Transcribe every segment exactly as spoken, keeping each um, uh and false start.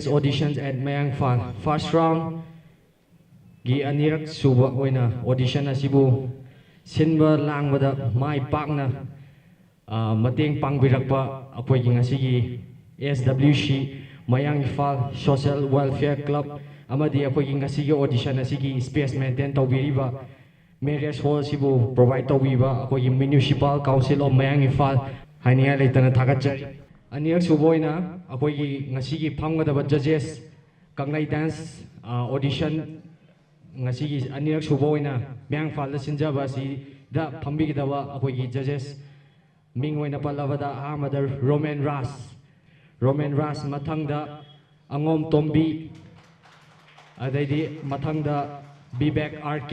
Auditions at Mayanfal, first round ꯒꯤ ꯑꯅꯤꯔꯛ ꯁꯨꯕ ꯑꯣꯏꯅ audition ꯑꯁꯤꯕꯨ ꯁꯤꯟꯕ ꯂꯥꯡꯕꯗ ꯃꯥꯏ ꯄꯥꯛꯅ, ꯑ, ꯃꯇꯦꯡ ꯄꯥꯡꯕꯤꯔꯛꯄ ꯑꯩꯈꯣꯏꯒꯤ ꯉꯁꯤꯒꯤ S W C, Mayang Imphal Social Welfare Club, ꯑꯃꯗꯤ ꯑꯩꯈꯣꯏꯒꯤ ꯉꯁꯤꯒꯤ audition ꯑꯁꯤꯒꯤ space maintain ꯇꯧꯕꯤꯔꯤꯕ, marriage hall ꯑꯁꯤꯕꯨ provide ꯇꯧꯕꯤꯕ ꯑꯩꯈꯣꯏꯒꯤ Municipal Council of Mayang Imphal, ꯍꯥꯏꯅꯤꯡꯉꯥꯏ ꯂꯩꯇꯅ ꯊꯥꯒꯠꯆꯔꯤ꯫ ꯑꯅꯤꯔꯛ ꯁꯨꯕ ꯑꯣꯏꯅ ꯑꯩꯈꯣꯏꯒꯤ ꯉꯁꯤꯒꯤ ꯐꯝꯒꯗꯕ judges, ꯀꯪꯂꯩ dance, ꯑ, audition, ꯉꯁꯤꯒꯤ ꯑꯅꯤꯔꯛ ꯁꯨꯕ ꯑꯣꯏꯅ ꯃꯌꯥꯡ ꯏꯝꯐꯥꯜꯗ ꯁꯤꯟꯖꯕ ꯑꯁꯤꯗ ꯐꯝꯕꯤꯒꯗꯕ ꯑꯩꯈꯣꯏꯒꯤ judges ꯃꯤꯡ ꯑꯣꯏꯅ ꯄꯜꯂꯕꯗ, ꯑꯍꯥꯟꯕꯗ ꯔꯣꯃꯦꯟ ꯔꯥꯖ, ꯔꯣꯃꯦꯟ ꯔꯥꯖ, ꯃꯊꯪꯗ ꯑꯉꯣꯝ ꯇꯣꯝꯕꯤ, ꯑꯗꯩꯗꯤ ꯃꯊꯪꯗ ꯕꯤꯕꯦꯛ R K,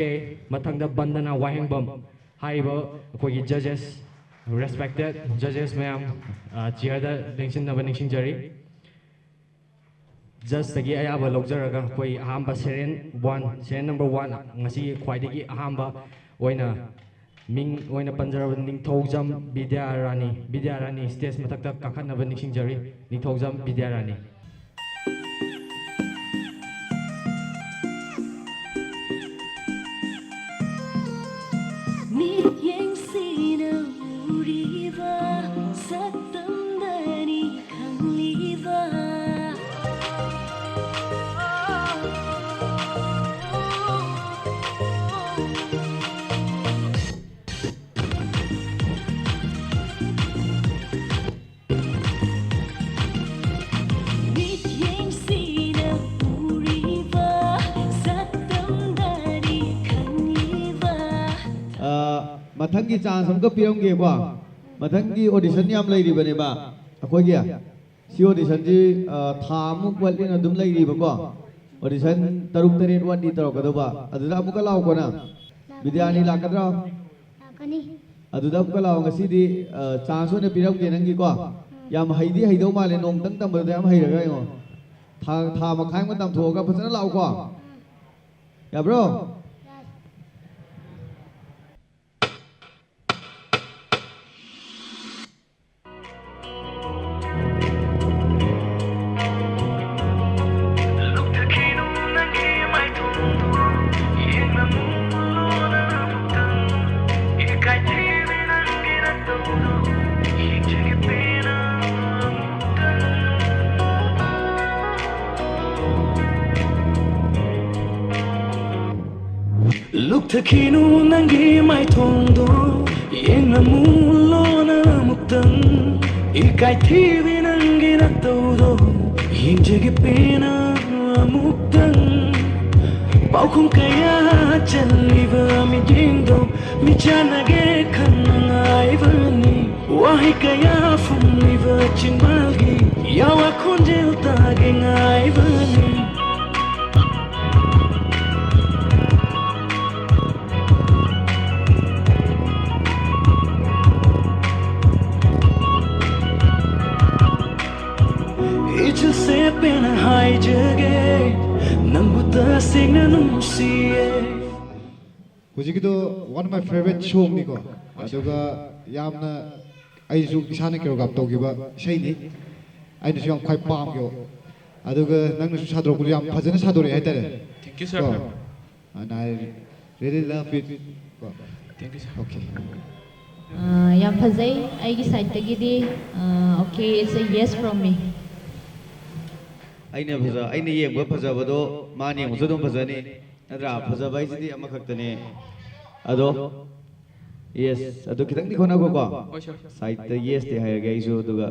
ꯃꯊꯪꯗ ꯕꯟꯗꯅꯥ ꯋꯥꯍꯦꯡꯕꯝ꯫ ꯍꯥꯏꯔꯤꯕ ꯑꯩꯈꯣꯏꯒꯤ judges, respected judges ꯃꯌꯥꯝ, ꯑ, chairꯗ ꯂꯦꯡꯁꯤꯟꯅꯕ ꯅꯤꯡꯁꯤꯡꯖꯔꯤ꯫ Judgeꯇꯒꯤ ꯑꯌꯥꯕ ꯂꯧꯖꯔꯒ ꯑꯩꯈꯣꯏ ꯑꯍꯥꯟꯕ serial one, serial number one, ꯉꯁꯤꯒꯤ ꯈ꯭ꯋꯥꯏꯗꯒꯤ ꯑꯍꯥꯟꯕ ꯑꯣꯏꯅ ꯃꯤꯡ ꯑꯣꯏꯅ ꯄꯟꯖꯔꯕ ꯅꯤꯡꯊꯧꯖꯝ ꯕꯤꯗ꯭ꯌꯥꯔꯥꯅꯤ, ꯕꯤꯗ꯭ꯌꯥꯔꯥꯅꯤ stage ꯃꯊꯛꯇ ꯀꯥꯈꯠꯅꯕ ꯅꯤꯡꯁꯤꯡꯖꯔꯤ, ꯅꯤꯡꯊꯧꯖꯝ ꯕꯤꯗ꯭ꯌꯥꯔꯥꯅꯤ꯫ ꯃꯤꯠꯌꯦꯡꯁꯤꯅ ꯎꯔꯤꯕ ꯁꯛꯇꯝꯗꯅꯤ ꯈꯪꯂꯤꯕ꯫ ꯃꯤꯠꯌꯦꯡꯁꯤꯅ ꯎꯔꯤꯕ ꯁꯛꯇꯝꯗꯅꯤ ꯈꯪꯂꯤꯕ꯫ ꯑ, ꯃꯊꯪꯒꯤ chance ꯑꯃꯨꯛꯀ ꯄꯤꯔꯝꯒꯦꯀꯣ꯫ ꯃꯊꯪꯒꯤ audition ꯌꯥꯝ ꯂꯩꯔꯤꯕꯅꯦꯕ ꯑꯩꯈꯣꯏꯒꯤ꯫ ꯁꯤ auditionꯁꯤ, ꯑ, ꯊꯥ ꯑꯃꯨꯛ ꯋꯥꯠꯂꯤꯅ ꯑꯗꯨꯝ ꯂꯩꯔꯤꯕꯀꯣ꯫ Audition ꯇꯔꯨꯛ ꯇꯔꯦꯠ ꯋꯥꯠꯂꯤ ꯇꯧꯔꯛꯀꯗꯧꯕ꯫ ꯑꯗꯨꯗ ꯑꯃꯨꯛꯀ ꯂꯥꯛꯎꯀꯣ ꯅꯪ꯫ ꯕꯤꯗ꯭ꯌꯥꯅꯤ ꯂꯥꯛꯀꯗ꯭ꯔꯣ? ꯂꯥꯛꯀꯅꯤ꯫ ꯑꯗꯨꯗ ꯑꯃꯨꯛꯀ ꯂꯥꯛꯑꯣ꯫ ꯉꯁꯤꯗꯤ, ꯑ, chance ꯑꯣꯏꯅ ꯄꯤꯔꯝꯒꯦ ꯅꯪꯒꯤꯀꯣ꯫ ꯌꯥꯝ ꯍꯩꯗꯤ ꯍꯩꯗꯧ ꯃꯥꯜꯂꯦ, ꯅꯣꯡꯇꯪ ꯇꯝꯕꯗ ꯌꯥꯝ ꯍꯩꯔꯒ ꯌꯦꯡꯉꯣ꯫ ꯊꯥ, ꯊꯥ ꯃꯈꯥꯏ ꯑꯃ ꯇꯝꯊꯣꯛꯑꯒ ꯐꯖꯅ ꯂꯥꯛꯎꯀꯣ꯫ ꯌꯥꯕ꯭ꯔꯣ? ꯂꯨꯞꯊꯈꯤꯅꯨ ꯅꯪꯒꯤ ꯃꯥꯏꯊꯣꯡꯗꯣ, ꯌꯦꯡꯂꯝꯃꯨ ꯂꯣꯟꯅ ꯑꯃꯨꯛꯇꯪ꯫ ꯏꯀꯥꯏ ꯊꯤꯕꯤ ꯅꯪꯒꯤ ꯅꯇꯧꯗꯣ, ꯌꯦꯡꯖꯒꯦ ꯄꯦꯟꯅ ꯑꯃꯨꯛꯇꯪ꯫ ꯄꯥꯎꯈꯨꯝ ꯀꯌꯥ ꯆꯜꯂꯤꯕ ꯃꯤꯠꯌꯦꯡꯗꯣ, ꯃꯤꯠꯆꯥꯟꯅꯒꯦ ꯈꯟꯅ ꯉꯥꯏꯕꯅꯤ꯫ ꯋꯥꯍꯩ ꯀꯌꯥ ꯐꯨꯝꯂꯤꯕ ꯆꯤꯟꯕꯥꯜꯒꯤ ꯌꯥꯋꯥ ꯈꯣꯟꯖꯦꯜ ꯇꯥꯒꯦ ꯉꯥꯏꯕꯅꯤ꯫ ꯏꯆꯤꯜꯁꯦ ꯄꯦꯟꯅ ꯍꯥꯏꯖꯒꯦ, ꯅꯪꯕꯨ ꯇꯁꯦꯡꯅ ꯅꯨꯡꯁꯤꯌꯦ꯫ ꯍꯧꯖꯤꯛꯀꯤꯗꯣ one of my favorite songꯅꯤꯀꯣ꯫ ꯑꯗꯨꯒ ꯌꯥꯝꯅ ꯑꯩꯁꯨ ꯏꯁꯥꯅ choreograph ꯇꯧꯈꯤꯕ ꯏꯁꯩꯅꯤ꯫ ꯑꯩꯅꯁꯨ ꯌꯥꯝ ꯈ꯭ꯋꯥꯏ ꯄꯥꯝꯈꯤꯕ꯫ ꯑꯗꯨꯒ ꯅꯪꯅꯁꯨ ꯁꯥꯗꯣꯔꯛꯄꯗꯣ ꯌꯥꯝ ꯐꯖꯅ ꯁꯥꯗꯣꯔꯛꯑꯦ ꯍꯥꯏꯇꯥꯔꯦ꯫ Thank you, sir. ꯀꯣ? And I really love it. ꯀꯣ? Thank you, sir. Okay. ꯑꯥ, ꯌꯥꯝ ꯐꯖꯩ꯫ ꯑꯩꯒꯤ sideꯇꯒꯤꯗꯤ, ꯑꯥ, okay, it's a yes from me. ꯑꯩꯅ ꯐꯖ-, ꯑꯩꯅ ꯌꯦꯡꯕ ꯐꯖꯕꯗꯣ ꯃꯥꯅ ꯌꯦꯡꯕꯁꯨ ꯑꯗꯨꯝ ꯐꯖꯅꯤ꯫ ꯅꯠꯇ꯭ꯔꯥ? ꯐꯖꯕ ꯍꯥꯏꯁꯤꯗꯤ ꯑꯃꯈꯛꯇꯅꯦ꯫ ꯑꯗꯣ, yes, ꯑꯗꯨ ꯈꯤꯇꯪꯗꯤ ꯍꯣꯠꯅꯈꯣꯀꯣ꯫ ꯍꯣꯏ, sir. Sideꯇ yesꯇꯤ ꯍꯥꯏꯔꯒꯦ ꯑꯩꯁꯨ, ꯑꯗꯨꯒ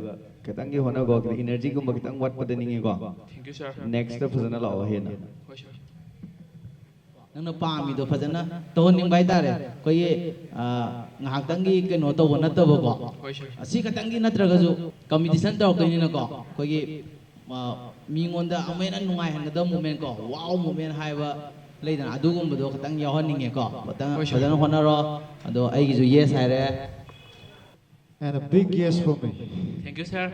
ꯈꯤꯇꯪꯗꯤ ꯍꯣꯠꯅꯈꯣ, ꯈꯤꯇꯪ energyꯒꯨꯝꯕ ꯈꯤꯇꯪ ꯋꯥꯠꯄꯗ ꯅꯤꯡꯉꯤꯀꯣ꯫ Thank you, sir. Nextꯇ ꯐꯖꯅ ꯂꯥꯛꯑꯣ ꯍꯦꯟꯅ꯫ ꯍꯣꯏ, sir. ꯅꯪꯅ ꯄꯥꯝꯃꯤꯗꯣ ꯐꯖꯅ ꯇꯧꯍꯟꯅꯤꯡꯕ ꯍꯥꯏꯇꯥꯔꯦ꯫ ꯑꯩꯈꯣꯏꯒꯤ, ꯑ, ꯉꯥꯏꯍꯥꯛꯇꯪꯒꯤ ꯀꯩꯅꯣ ꯇꯧꯕ ꯅꯠꯇꯕꯀꯣ꯫ ꯍꯣꯏ, sir. ꯑꯁꯤ ꯈꯛꯇꯪꯒꯤ ꯅꯠꯇ꯭ꯔꯒꯁꯨ competition ꯇꯧꯔꯛꯇꯣꯏꯅꯤꯅꯀꯣ꯫ ꯑꯩꯈꯣꯏꯒꯤ, ꯑ, ꯃꯤꯉꯣꯟꯗ ꯑꯃꯨꯛ ꯍꯦꯟꯅ ꯅꯨꯡꯉꯥꯏꯍꯟꯒꯗꯕ moment ꯀꯣ, wow moment ꯍꯥꯏꯕ ꯂꯩꯗꯅ, ꯑꯗꯨꯒꯨꯝꯕꯗꯣ ꯈꯤꯇꯪ ꯌꯥꯎꯍꯟꯅꯤꯡꯉꯦꯀꯣ꯫ ꯈꯤꯇꯪ ꯍꯣꯏ, sir. ꯐꯖꯅ ꯍꯣꯠꯅꯔꯣ꯫ ꯑꯗꯣ ꯑꯩꯒꯤꯁꯨ yes ꯍꯥꯏꯔꯦ꯫ And a big yes for me. Thank you, sir.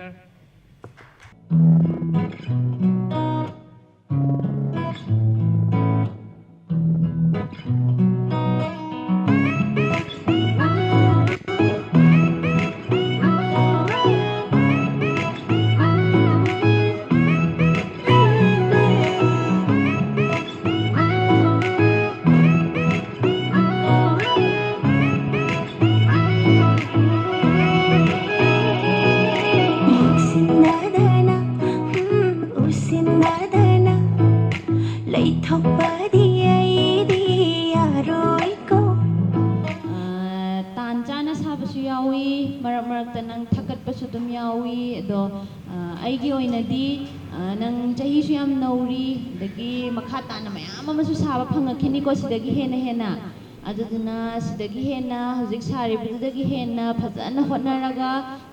ꯌꯥꯎꯏ, ꯃꯔꯛ ꯃꯔꯛꯇ ꯅꯪ ꯊꯛꯀꯠꯄꯁꯨ ꯑꯗꯨꯝ ꯌꯥꯎꯏ꯫ ꯑꯗꯣ ꯑ, ꯑꯩꯒꯤ ꯑꯣꯏꯅꯗꯤ ꯑ, ꯅꯪ ꯆꯍꯤꯁꯨ ꯌꯥꯝ ꯅꯧꯔꯤ, ꯑꯗꯒꯤ ꯃꯈꯥ ꯇꯥꯅ ꯃꯌꯥꯝ ꯑꯃꯁꯨ ꯁꯥꯕ ꯐꯪꯉꯛꯈꯤꯅꯤꯀꯣ ꯁꯤꯗꯒꯤ ꯍꯦꯟꯅ ꯍꯦꯟꯅ꯫ ꯑꯗꯨꯗꯨꯅ ꯁꯤꯗꯒꯤ ꯍꯦꯟꯅ, ꯍꯧꯖꯤꯛ ꯁꯥꯔꯤꯕꯗꯨꯗꯒꯤ ꯍꯦꯟꯅ ꯐꯖꯅ ꯍꯣꯠꯅꯔꯒ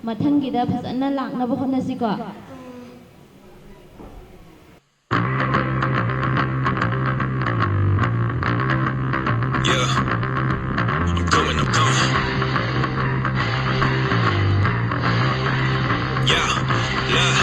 ꯃꯊꯪꯒꯤꯗ ꯐꯖꯅ ꯂꯥꯛꯅꯕ ꯍꯣꯠꯅꯁꯤꯀꯣ꯫ Yeah. I'm coming, I'm coming. Yeah, look.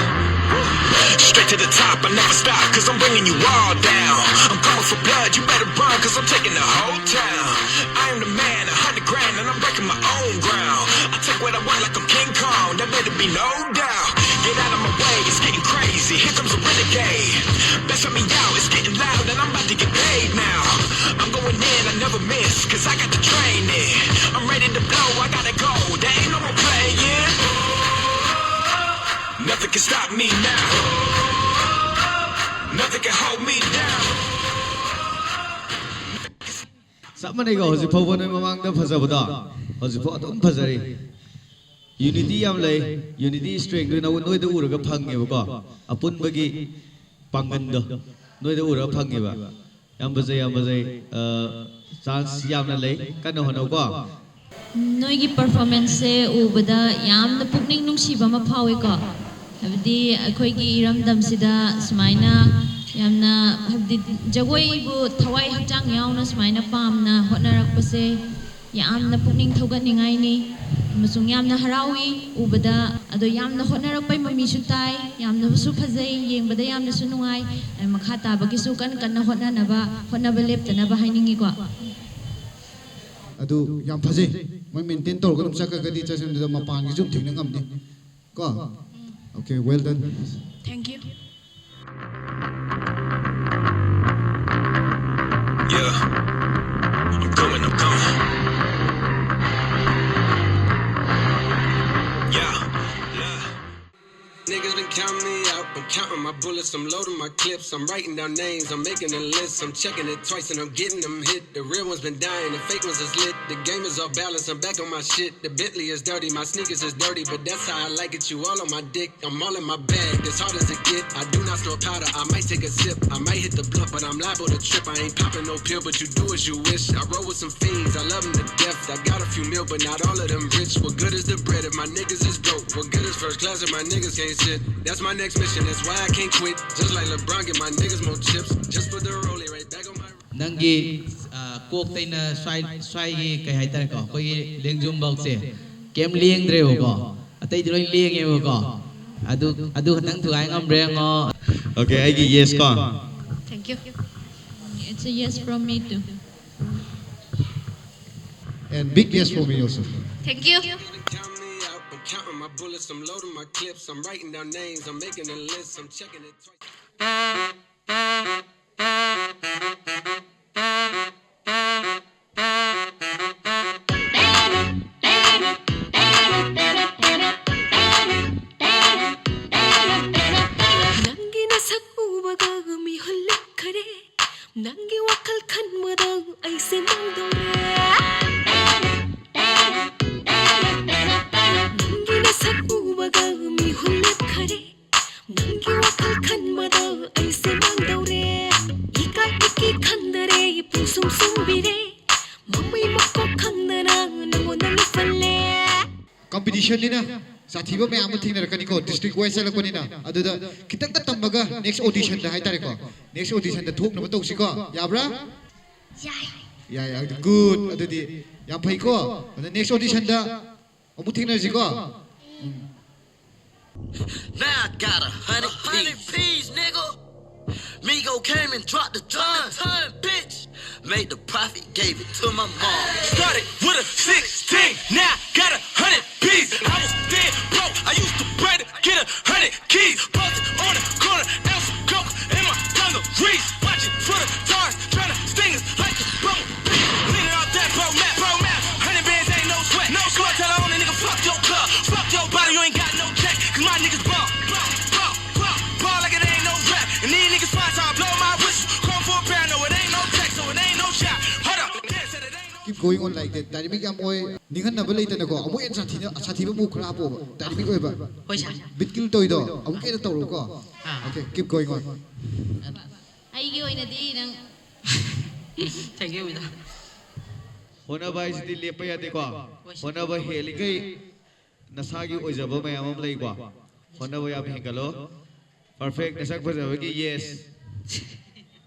Straight to the top, I never stop, cause I'm bringing you all down. I'm coming for blood, you better run, cause I'm taking the whole town. I am the man, a hundred grand, and I'm breaking my own ground. I take what I want like I'm King Kong, there better be no doubt. Get out of my way, it's getting crazy. Here comes a renegade. Best of me out, it's getting loud, and I'm about to get paid now. I'm going in, I never miss, cause I got the training. I'm ready to blow, I gotta go. There ain't no more playing. Nothing can stop me now. Nothing can hold me down. ꯆꯞ ꯃꯥꯟꯅꯩꯀꯣ, ꯍꯧꯖꯤꯛ ꯐꯥꯎꯕ ꯅꯣꯏ ꯃꯃꯥꯡꯗ ꯐꯖꯕꯗꯣ ꯍꯧꯖꯤꯛꯐꯥꯎ ꯑꯗꯨꯝ ꯐꯖꯔꯤ꯫ Unity ꯌꯥꯝ ꯂꯩ꯫ ꯌꯨꯅꯤꯇꯤ ꯏꯁꯇ꯭ꯔꯦꯡꯗꯨ ꯅꯣꯏꯗ ꯎꯔꯒ ꯐꯪꯉꯦꯕꯀꯣ, ꯑꯄꯨꯟꯕꯒꯤ ꯄꯥꯡꯒꯟꯗꯣ ꯅꯣꯏꯗ ꯎꯔꯒ ꯐꯪꯉꯦꯕ꯫ ꯌꯥꯝ ꯐꯖꯩ, ꯌꯥꯝ ꯐꯖꯩ꯫ ꯆꯥꯟꯁ ꯌꯥꯝꯅ ꯂꯩ, ꯀꯟꯅ ꯍꯣꯠꯅꯧꯀꯣ꯫ ꯅꯣꯏꯒꯤ ꯄꯔꯐꯣꯔꯃꯦꯟꯁꯁꯦ ꯎꯕꯗ ꯌꯥꯝꯅ ꯄꯨꯛꯅꯤꯡ ꯅꯨꯡꯁꯤꯕ ꯑꯃ ꯐꯥꯎꯋꯦꯀꯣ꯫ ꯍꯥꯏꯕꯗꯤ ꯑꯩꯈꯣꯏꯒꯤ ꯏꯔꯝꯗꯝꯁꯤꯗ ꯁꯨꯃꯥꯏꯅ ꯌꯥꯝꯅ, ꯍꯥꯏꯕꯗꯤ ꯖꯒꯣꯏꯕꯨ ꯊꯋꯥꯏ ꯍꯛꯆꯥꯡ ꯌꯥꯎꯅ ꯁꯨꯃꯥꯏꯅ ꯄꯥꯝꯅ ꯍꯣꯠꯅꯔꯛꯄꯁꯦ ꯌꯥꯝꯅ ꯄꯨꯛꯅꯤꯡ ꯊꯧꯒꯠꯅꯤꯡꯉꯥꯏꯅꯤ ꯑꯃꯁꯨꯡ ꯌꯥꯝꯅ ꯍꯔꯥꯎꯏ ꯎꯕꯗ꯫ ꯑꯗꯣ ꯌꯥꯝꯅ ꯍꯣꯠꯅꯔꯛꯄꯩ ꯃꯃꯤꯁꯨ ꯇꯥꯏ, ꯌꯥꯝꯅꯁꯨ ꯐꯖꯩ, ꯌꯦꯡꯕꯗ ꯌꯥꯝꯅꯁꯨ ꯅꯨꯡꯉꯥꯏ꯫ ꯃꯈꯥ ꯇꯥꯕꯒꯤꯁꯨ ꯀꯟ ꯀꯟꯅ ꯍꯣꯠꯅꯅꯕ, ꯍꯣꯠꯅꯕ ꯂꯦꯞꯇꯅꯕ ꯍꯥꯏꯅꯤꯡꯉꯤꯀꯣ꯫ ꯑꯗꯨ ꯌꯥꯝ ꯐꯖꯩ꯫ ꯃꯣꯏ ꯃꯦꯟꯇꯦꯟ ꯇꯧꯔꯒ ꯑꯗꯨꯝ ꯆꯠꯈ꯭ꯔꯒꯗꯤ ꯆꯠꯁꯤꯟꯗꯨꯗ ꯃꯄꯥꯟꯒꯤꯁꯨ ꯑꯗꯨꯝ ꯊꯦꯡꯅ ꯉꯝꯅꯤ ꯀꯣ꯫ Okay, well done. Thank you. Yeah. I'm coming, I'm coming. Yeah. Look. Niggas been counting me out. I'm counting my bullets, I'm loading my clips, I'm writing down names, I'm making a list, I'm checking it twice and I'm getting them hit. The real ones been dying, the fake ones is lit. The game is off balance, I'm back on my shit. The Bentley is dirty, my sneakers is dirty, but that's how I like it. You all on my dick, I'm all in my bag, as hard as it get. I do not snort powder, I might take a sip, I might hit the blunt, but I'm liable to trip. I ain't popping no pill, but you do as you wish. I roll with some fiends, I love them to death. I got a few mil, but not all of them rich. What good is the bread if my niggas is broke? What good is first class if my niggas can't sit? That's my next mission, that's why I can't quit. Just like LeBron, get my niggas more chips. Just put the rollie right back on my. ꯅꯪꯒꯤ ꯀꯣꯛꯇꯩꯅ ꯁ꯭ꯋꯥꯏ ꯁ꯭ꯋꯥꯏꯒꯤ ꯀꯩ ꯍꯥꯏꯇꯥꯔꯦꯀꯣ, ꯑꯩꯈꯣꯏꯒꯤ ꯂꯦꯡꯖꯨꯝꯐꯧꯁꯦ ꯀꯩꯝ ꯂꯦꯡꯗ꯭ꯔꯦꯕꯀꯣ, ꯑꯇꯩꯗꯤ ꯂꯣꯏ ꯂꯦꯡꯉꯦꯕꯀꯣ꯫ ꯑꯗꯨ ꯑꯗꯨ ꯈꯛꯇꯪ ꯊꯨꯒꯥꯏ ꯉꯝꯕ꯭ꯔꯥ ꯌꯦꯡꯉꯣ꯫ Okay, ꯑꯩꯒꯤ yes ꯀꯣ꯫ Thank you. It's a yes from me too. And big yes for me also. Thank you. Count me out. I'm counting my bullets. I'm loading my clips. I'm writing down names. I'm making a list. I'm checking it twice. ꯅꯪꯒꯤ ꯅꯁꯛ ꯎꯕꯒ ꯃꯤꯍꯨꯜ ꯂꯦꯞꯈꯔꯦ꯫ ꯅꯪꯒꯤ ꯋꯥꯈꯜ ꯈꯟꯕꯗ ꯑꯩꯁꯦ ꯃꯥꯡꯗꯧꯔꯦ꯫ ꯅꯪꯒꯤ ꯅꯁꯛ ꯎꯕꯒ ꯃꯤꯍꯨꯜ ꯂꯦꯞꯈꯔꯦ꯫ ꯅꯪꯒꯤ ꯋꯥꯈꯜ ꯈꯟꯕꯗ ꯑꯩꯁꯦ ꯃꯥꯡꯗꯧꯔꯦ꯫ ꯏꯀꯥꯏ ꯏꯀꯤ ꯈꯪꯗꯔꯦ, ꯄꯨꯡꯁꯨꯝ ꯁꯨꯝꯕꯤꯔꯦ꯫ ꯃꯃꯩ ꯃꯀꯣꯛ ꯈꯪꯗꯅ ꯅꯪꯉꯣꯟꯗ ꯂꯨꯞꯍꯜꯂꯦ꯫ Competition ꯅꯤꯅ ꯁꯥꯊꯤꯕ ꯃꯌꯥꯝ ꯑꯃ ꯊꯦꯡꯅꯔꯛꯀꯅꯤꯀꯣ, district wise ꯆꯠꯂꯛꯄꯅꯤꯅ꯫ ꯑꯗꯨꯗ ꯈꯤꯇꯪꯒ ꯇꯝꯃꯒ next audition ꯗ ꯍꯥꯏꯇꯥꯔꯦꯀꯣ, next audition ꯗ ꯊꯣꯛꯅꯕ ꯇꯧꯁꯤꯀꯣ꯫ ꯌꯥꯕ꯭ꯔꯥ? ꯌꯥꯏ꯫ ꯌꯥꯏ, ꯌꯥꯏ, good꯫ ꯑꯗꯨꯗꯤ ꯌꯥꯝ ꯐꯩꯀꯣ꯫ ꯑꯗ next audition ꯗ ꯑꯃꯨꯛ ꯊꯦꯡꯅꯔꯁꯤꯀꯣ꯫ Now I got a hundred P's, nigga. Migo came and dropped the ton, ton, bitch. Made the profit, gave it to my mom. Started with a sixteen, now I got a hundred P's. I was dead broke, I used to pray to get a hundred keys. Posted on the corner, ounce of coke in my dungarees. Watching for the stars, trying to sting us like a bumblebee. Leaning off that pro map, pro map. Hundred bands ain't no sweat, no sweat. Tell all the nigga fuck your club, fuck your body, you ain't got no check. Cause my niggas ball, ball, ball, ball. Going on like that. Dynamic ꯌꯥꯝ ꯑꯣꯏ꯫ ꯅꯤꯡꯍꯟꯅꯕ ꯂꯩꯇꯅꯀꯣ꯫ ꯑꯃꯨꯛ ꯍꯦꯟꯅ ꯁꯥꯊꯤꯅ, ꯁꯥꯊꯤꯕ ꯑꯃꯨꯛ ꯈꯔ ꯍꯥꯞꯄꯣꯕ꯫ Dynamic ꯑꯣꯏꯕ꯫ ꯍꯣꯏ ꯁꯥꯔ꯫ Beat kill ꯇꯧꯔꯤꯗꯣ ꯑꯃꯨꯛꯀ ꯍꯦꯟꯅ ꯇꯧꯔꯣꯀꯣ꯫ ꯑꯥ꯫ Okay, keep going on. ꯑꯩꯒꯤ ꯑꯣꯏꯅꯗꯤ ꯅꯪ Thank you, ꯃꯦꯗꯥꯝ꯫ ꯍꯣꯠꯅꯕ ꯍꯥꯏꯁꯤꯗꯤ ꯂꯦꯞꯄ ꯌꯥꯗꯦꯀꯣ꯫ ꯍꯣꯠꯅꯕ ꯍꯦꯜꯂꯤꯈꯩ ꯅꯁꯥꯒꯤ ꯑꯣꯏꯖꯕ ꯃꯌꯥꯝ ꯑꯃ ꯂꯩꯀꯣ꯫ ꯍꯣꯠꯅꯕ ꯌꯥꯝ ꯍꯦꯟꯒꯠꯂꯣ꯫ Perfect, ꯅꯁꯛ ꯐꯖꯕꯒꯤ yes꯫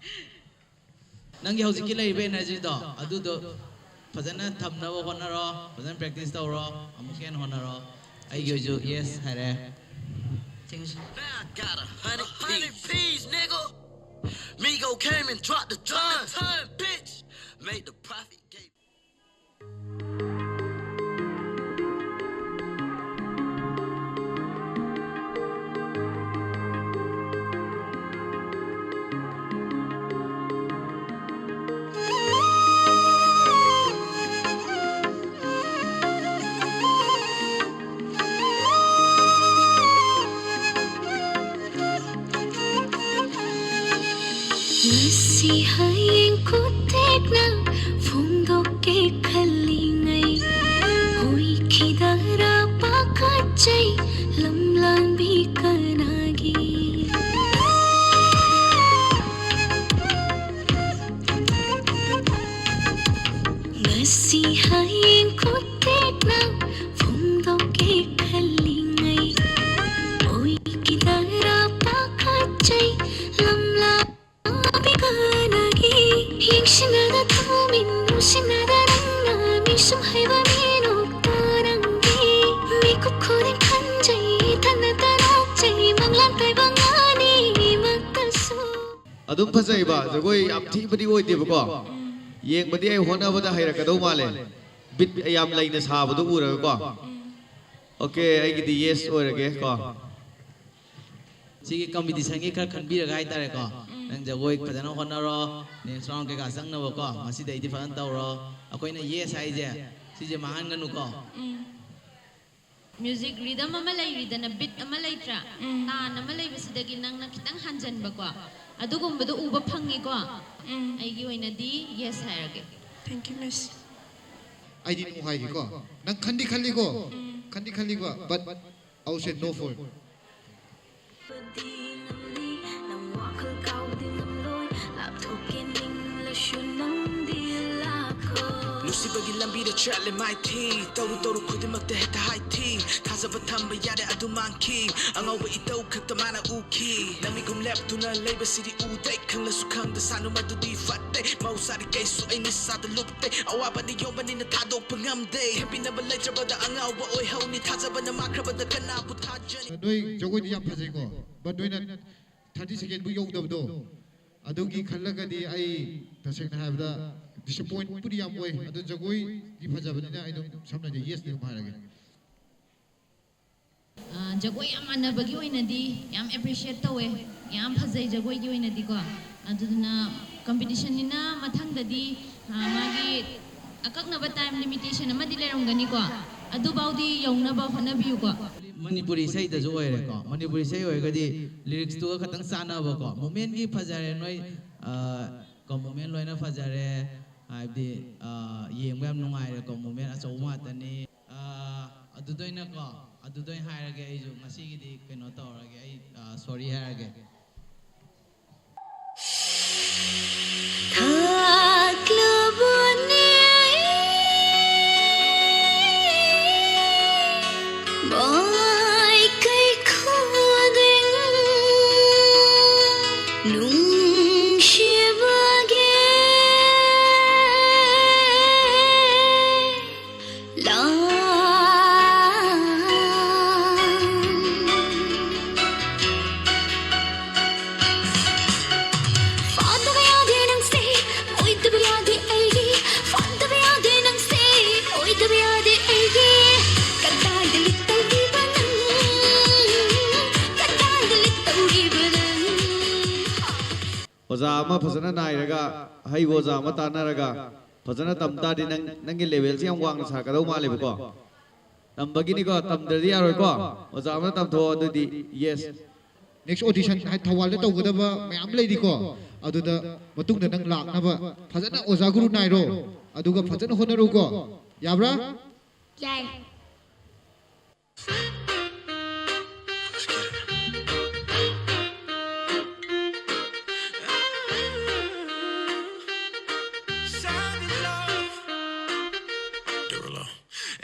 ꯅꯪꯒꯤ ꯍꯧꯖꯤꯛꯀꯤ ꯂꯩꯔꯤꯕ energyꯗꯣ ꯑꯗꯨꯗꯣ ꯐꯖꯅ ꯊꯝꯅꯕ ꯍꯣꯠꯅꯔꯣ, ꯐꯖꯅ practice ꯇꯧꯔꯣ, ꯑꯃꯨꯛꯀ ꯍꯦꯟꯅ ꯍꯣꯠꯅꯔꯣ꯫ ꯑꯩꯒꯤ ꯑꯣꯏꯁꯨ yes ꯍꯥꯏꯔꯦ꯫ Thank you, sir. Man, I got a hundred P's, nigga. Migo came and dropped the ton, bitch. Made the profit, gave ꯉꯁꯤ ꯍꯌꯦꯡ ꯈꯨꯠꯊꯦꯛꯅ ꯐꯣꯡꯗꯣꯛꯀꯦ ꯈꯜꯂꯤꯉꯩ, ꯑꯣꯏꯈꯤꯗꯔꯥ ꯄꯥꯈꯠꯆꯩ ꯂꯝꯂꯥꯟꯕꯤ ꯀꯅꯥꯒꯤ? ꯉꯁꯤ ꯍꯌꯦꯡ ꯈꯨꯠꯊꯦꯛꯅ ꯐꯣꯡꯗꯣꯛꯀꯦ ꯈꯜꯂꯤꯉꯩ, ꯑꯣꯏꯈꯤꯗꯔꯥ ꯄꯥꯈꯠꯆꯩ ꯂꯝꯂꯥꯟꯕꯤ ꯀꯅꯥꯒꯤ? ꯌꯦꯡꯁꯤꯟꯅꯗ ꯊꯧꯃꯤꯟ ꯅꯨꯡꯁꯤꯅꯗ ꯅꯪꯅ ꯃꯤꯁꯨꯝ ꯍꯩꯕ ꯃꯤꯅꯣꯛꯇꯣ ꯅꯪꯒꯤ ꯃꯤꯀꯨꯞ ꯈꯨꯗꯤꯡ ꯈꯟꯖꯩ ꯏꯊꯟꯗꯇ ꯅꯣꯛꯆꯩ ꯃꯪꯂꯥꯟ ꯇꯥꯏꯕꯪ ꯑꯅꯤꯃꯛꯇꯁꯨ꯫ ꯑꯗꯨꯝ ꯐꯖꯩꯕ, ꯖꯒꯣꯏ ꯌꯥꯝ ꯊꯤꯕꯗꯤ ꯑꯣꯏꯗꯦꯕꯀꯣ꯫ ꯌꯦꯡꯕꯗꯤ ꯑꯩ ꯍꯣꯠꯅꯕꯗ ꯍꯩꯔꯛꯀꯗꯧ ꯃꯥꯜꯂꯦ꯫ Beat ꯌꯥꯝ ꯂꯩꯅ ꯁꯥꯕꯗꯣ ꯎꯔꯒꯀꯣ꯫ Okay, ꯑꯩꯒꯤꯗꯤ yes ꯑꯣꯏꯔꯒꯦ ꯀꯣ꯫ ꯁꯤꯒꯤ competitionꯒꯤ ꯈꯔ ꯈꯟꯕꯤꯔꯒ ꯍꯥꯏꯇꯥꯔꯦꯀꯣ꯫ ꯅꯪ ꯖꯒꯣꯏ ꯐꯖꯅ ꯍꯣꯠꯅꯔꯣ, next round ꯀꯩꯀꯥ ꯆꯪꯅꯕꯀꯣ꯫ ꯉꯁꯤꯗꯩꯗꯤ ꯐꯖꯅ ꯇꯧꯔꯣ꯫ ꯑꯩꯈꯣꯏꯅ yes ꯍꯥꯏꯁꯦ ꯁꯤꯁꯦ ꯃꯥꯡꯍꯟꯒꯅꯨꯀꯣ꯫ Music rhythm ꯑꯃ ꯂꯩꯔꯤꯗꯅ, beat ꯑꯃ ꯂꯩꯇ꯭ꯔꯥ? ꯇꯥꯟ ꯑꯃ ꯂꯩꯕꯁꯤꯗꯒꯤ ꯅꯪꯅ ꯈꯤꯇꯪ ꯍꯟꯖꯟꯕꯀꯣ, ꯑꯗꯨꯒꯨꯝꯕꯗꯣ ꯎꯕ ꯐꯪꯉꯤꯀꯣ꯫ ꯑꯩꯒꯤ ꯑꯣꯏꯅꯗꯤ yes ꯍꯥꯏꯔꯒꯦ꯫ Thank you, Miss. ꯑꯩꯗꯤ no ꯍꯥꯏꯒꯦꯀꯣ꯫ ꯅꯪ ꯈꯟꯗꯤ ꯈꯜꯂꯤꯀꯣ? ꯈꯟꯗꯤ ꯈꯜꯂꯤꯀꯣ, but I will say no for. ꯅꯨꯡꯁꯤꯕꯒꯤ ꯂꯝꯕꯤꯗ ꯆꯠꯂꯦ ꯃꯥꯏꯊꯤ, ꯇꯧꯔꯨ ꯇꯧꯔꯨ ꯈꯨꯗꯤꯡꯃꯛꯇ ꯍꯦꯛꯇ ꯍꯥꯏꯊꯤ꯫ ꯊꯥꯖꯕ ꯊꯝꯕ ꯌꯥꯔꯦ ꯑꯗꯨ ꯃꯥꯡꯈꯤ꯫ ꯑꯉꯧꯕ ꯏꯇꯧ ꯈꯛꯇ ꯃꯥꯅ ꯎꯈꯤ꯫ ꯅꯪ ꯃꯤꯒꯨꯝ ꯂꯦꯞꯇꯨꯅ ꯂꯩꯕꯁꯤꯗꯤ ꯎꯗꯦ꯫ ꯈꯪꯂꯁꯨ ꯈꯪꯗ ꯁꯥꯅꯨ ꯃꯗꯨꯗꯤ ꯐꯠꯇꯦ꯫ ꯃꯍꯧꯁꯥꯗꯤ ꯀꯩꯁꯨ ꯑꯩ ꯅꯤꯁꯥꯗ ꯂꯨꯞꯇꯦ꯫ ꯑꯋꯥꯕꯅꯤ ꯌꯣꯝꯕꯅꯤꯅ ꯊꯥꯗꯣꯛꯄ ꯉꯝꯗꯦ꯫ ꯍꯦꯟꯕꯤꯅꯕ ꯂꯩꯇ꯭ꯔꯕꯗ ꯑꯉꯥꯎꯕ ꯑꯣꯏꯍꯧꯅꯤ꯫ ꯊꯥꯖꯕꯅ ꯃꯥꯡꯈ꯭ꯔꯕꯗ ꯀꯅꯥꯕꯨ ꯊꯥꯖꯅꯤ? ꯅꯣꯏ ꯖꯒꯣꯏꯗꯤ ꯌꯥꯝ ꯐꯖꯩꯀꯣ, but ꯅꯣꯏꯅ thirty second ꯕꯨ ꯌꯧꯗꯕꯗꯣ, ꯑꯗꯨꯒꯤ ꯈꯜꯂꯒꯗꯤ ꯑꯩ ꯇꯁꯦꯡꯅ ꯍꯥꯏꯔꯕꯗ disappoint ꯄꯨꯗꯤ ꯌꯥꯝ ꯑꯣꯏ꯫ ꯑꯗꯣ ꯖꯒꯣꯏꯗꯤ ꯐꯖꯕꯅꯤꯅ ꯑꯩ ꯑꯗꯨꯝ ꯁꯝꯅ ꯍꯥꯏꯔꯕꯗ yes ꯅꯤ ꯑꯗꯨꯝ ꯍꯥꯏꯔꯒꯦ꯫ ꯑ, ꯖꯒꯣꯏ ꯌꯥꯝ ꯃꯥꯟꯅꯕꯒꯤ ꯑꯣꯏꯅꯗꯤ ꯌꯥꯝ appreciate ꯇꯧꯋꯦ꯫ ꯌꯥꯝ ꯐꯖꯩ ꯖꯒꯣꯏꯒꯤ ꯑꯣꯏꯅꯗꯤꯀꯣ꯫ ꯑꯗꯨꯗꯨꯅ competition ꯅꯤꯅ ꯃꯊꯪꯗꯗꯤ, ꯑ, ꯃꯥꯒꯤ ꯑꯀꯛꯅꯕ time limitation ꯑꯃꯗꯤ ꯂꯩꯔꯝꯒꯅꯤꯀꯣ꯫ ꯑꯗꯨꯐꯥꯎꯗꯤ ꯌꯧꯅꯕ ꯍꯣꯠꯅꯕꯤꯌꯨꯀꯣ꯫ ꯃꯅꯤꯄꯨꯔꯤ ꯏꯁꯩꯗꯁꯨ ꯑꯣꯏꯔꯦꯀꯣ꯫ ꯃꯅꯤꯄꯨꯔꯤ ꯏꯁꯩ ꯑꯣꯏꯔꯒꯗꯤ lyrics ꯇꯨꯒ ꯈꯇꯪ ꯆꯥꯟꯅꯕꯀꯣ꯫ Movement ꯀꯤ ꯐꯖꯔꯦ ꯅꯣꯏ, ꯑ, ꯀꯣ, movement ꯂꯣꯏꯅ ꯐꯖꯔꯦ꯫ ꯍꯥꯏꯕꯗꯤ, ꯑ, ꯌꯦꯡꯕ ꯌꯥꯝ ꯅꯨꯡꯉꯥꯏꯔꯦꯀꯣ꯫ Movement ꯑꯆꯧꯕ ꯉꯥꯛꯇꯅꯤ꯫ ꯑ, ꯑꯗꯨꯗ ꯑꯣꯏꯅꯀꯣ, ꯑꯗꯨꯗ ꯑꯣꯏꯅ ꯍꯥꯏꯔꯒꯦ ꯑꯩꯁꯨ꯫ ꯉꯁꯤꯒꯤꯗꯤ ꯀꯩꯅꯣ ꯇꯧꯔꯒꯦ, ꯑꯩ, ꯑ, sorry ꯍꯥꯏꯔꯒꯦ꯫ ꯊꯥꯛꯂꯕꯅꯦ ꯃꯥꯏꯀꯩ ꯈꯨꯗꯤꯡ ꯅꯨꯡꯁꯤꯕꯒꯤ ꯂꯥꯡ꯫ ꯐꯥꯗꯕ ꯌꯥꯗꯦ ꯅꯪꯁꯦ, ꯑꯣꯏꯗꯕ ꯌꯥꯗꯦ ꯑꯩꯒꯤ꯫ ꯐꯥꯗꯕ ꯌꯥꯗꯦ ꯅꯪꯁꯦ, ꯑꯣꯏꯗꯕ ꯌꯥꯗꯦ ꯑꯩꯒꯤ꯫ ꯀꯗꯥꯏꯗ ꯂꯤꯠꯇꯧꯔꯤꯕ ꯅꯪ? ꯀꯗꯥꯏꯗ ꯂꯤꯠꯇꯧꯔꯤꯕ ꯅꯪ? ꯑꯣꯖꯥ ꯑꯃ ꯐꯖꯅ ꯅꯥꯏꯔꯒ, ꯑꯍꯩꯕ ꯑꯣꯖꯥ ꯑꯃ ꯇꯥꯟꯅꯔꯒ ꯐꯖꯅ ꯇꯝ ꯇꯥꯔꯗꯤ ꯅꯪ, ꯅꯪꯒꯤ level ꯁꯦ ꯌꯥꯝ ꯋꯥꯡꯅ ꯁꯥꯔꯛꯀꯗꯧ ꯃꯥꯜꯂꯦꯕꯀꯣ꯫ ꯇꯝꯕꯒꯤꯅꯤꯀꯣ, ꯇꯝꯗ꯭ꯔꯗꯤ ꯌꯥꯔꯣꯏꯀꯣ꯫ ꯑꯣꯖꯥ ꯑꯃꯅ ꯇꯝꯊꯣꯛꯑꯣ, ꯑꯗꯨꯗꯤ yes꯫ Next audition ꯍꯥꯏ ꯊꯧꯕꯥꯜꯗ ꯇꯧꯒꯗꯕ ꯃꯌꯥꯝ ꯂꯩꯔꯤꯀꯣ꯫ ꯑꯗꯨꯗ ꯃꯇꯨꯡꯗ ꯅꯪ ꯂꯥꯛꯅꯕ ꯐꯖꯅ ꯑꯣꯖꯥ ꯒꯨꯔꯨ ꯅꯥꯏꯔꯣ, ꯑꯗꯨꯒ ꯐꯖꯅ ꯍꯣꯠꯅꯔꯨꯀꯣ꯫ ꯌꯥꯕ꯭ꯔꯥ? ꯌꯥꯏ꯫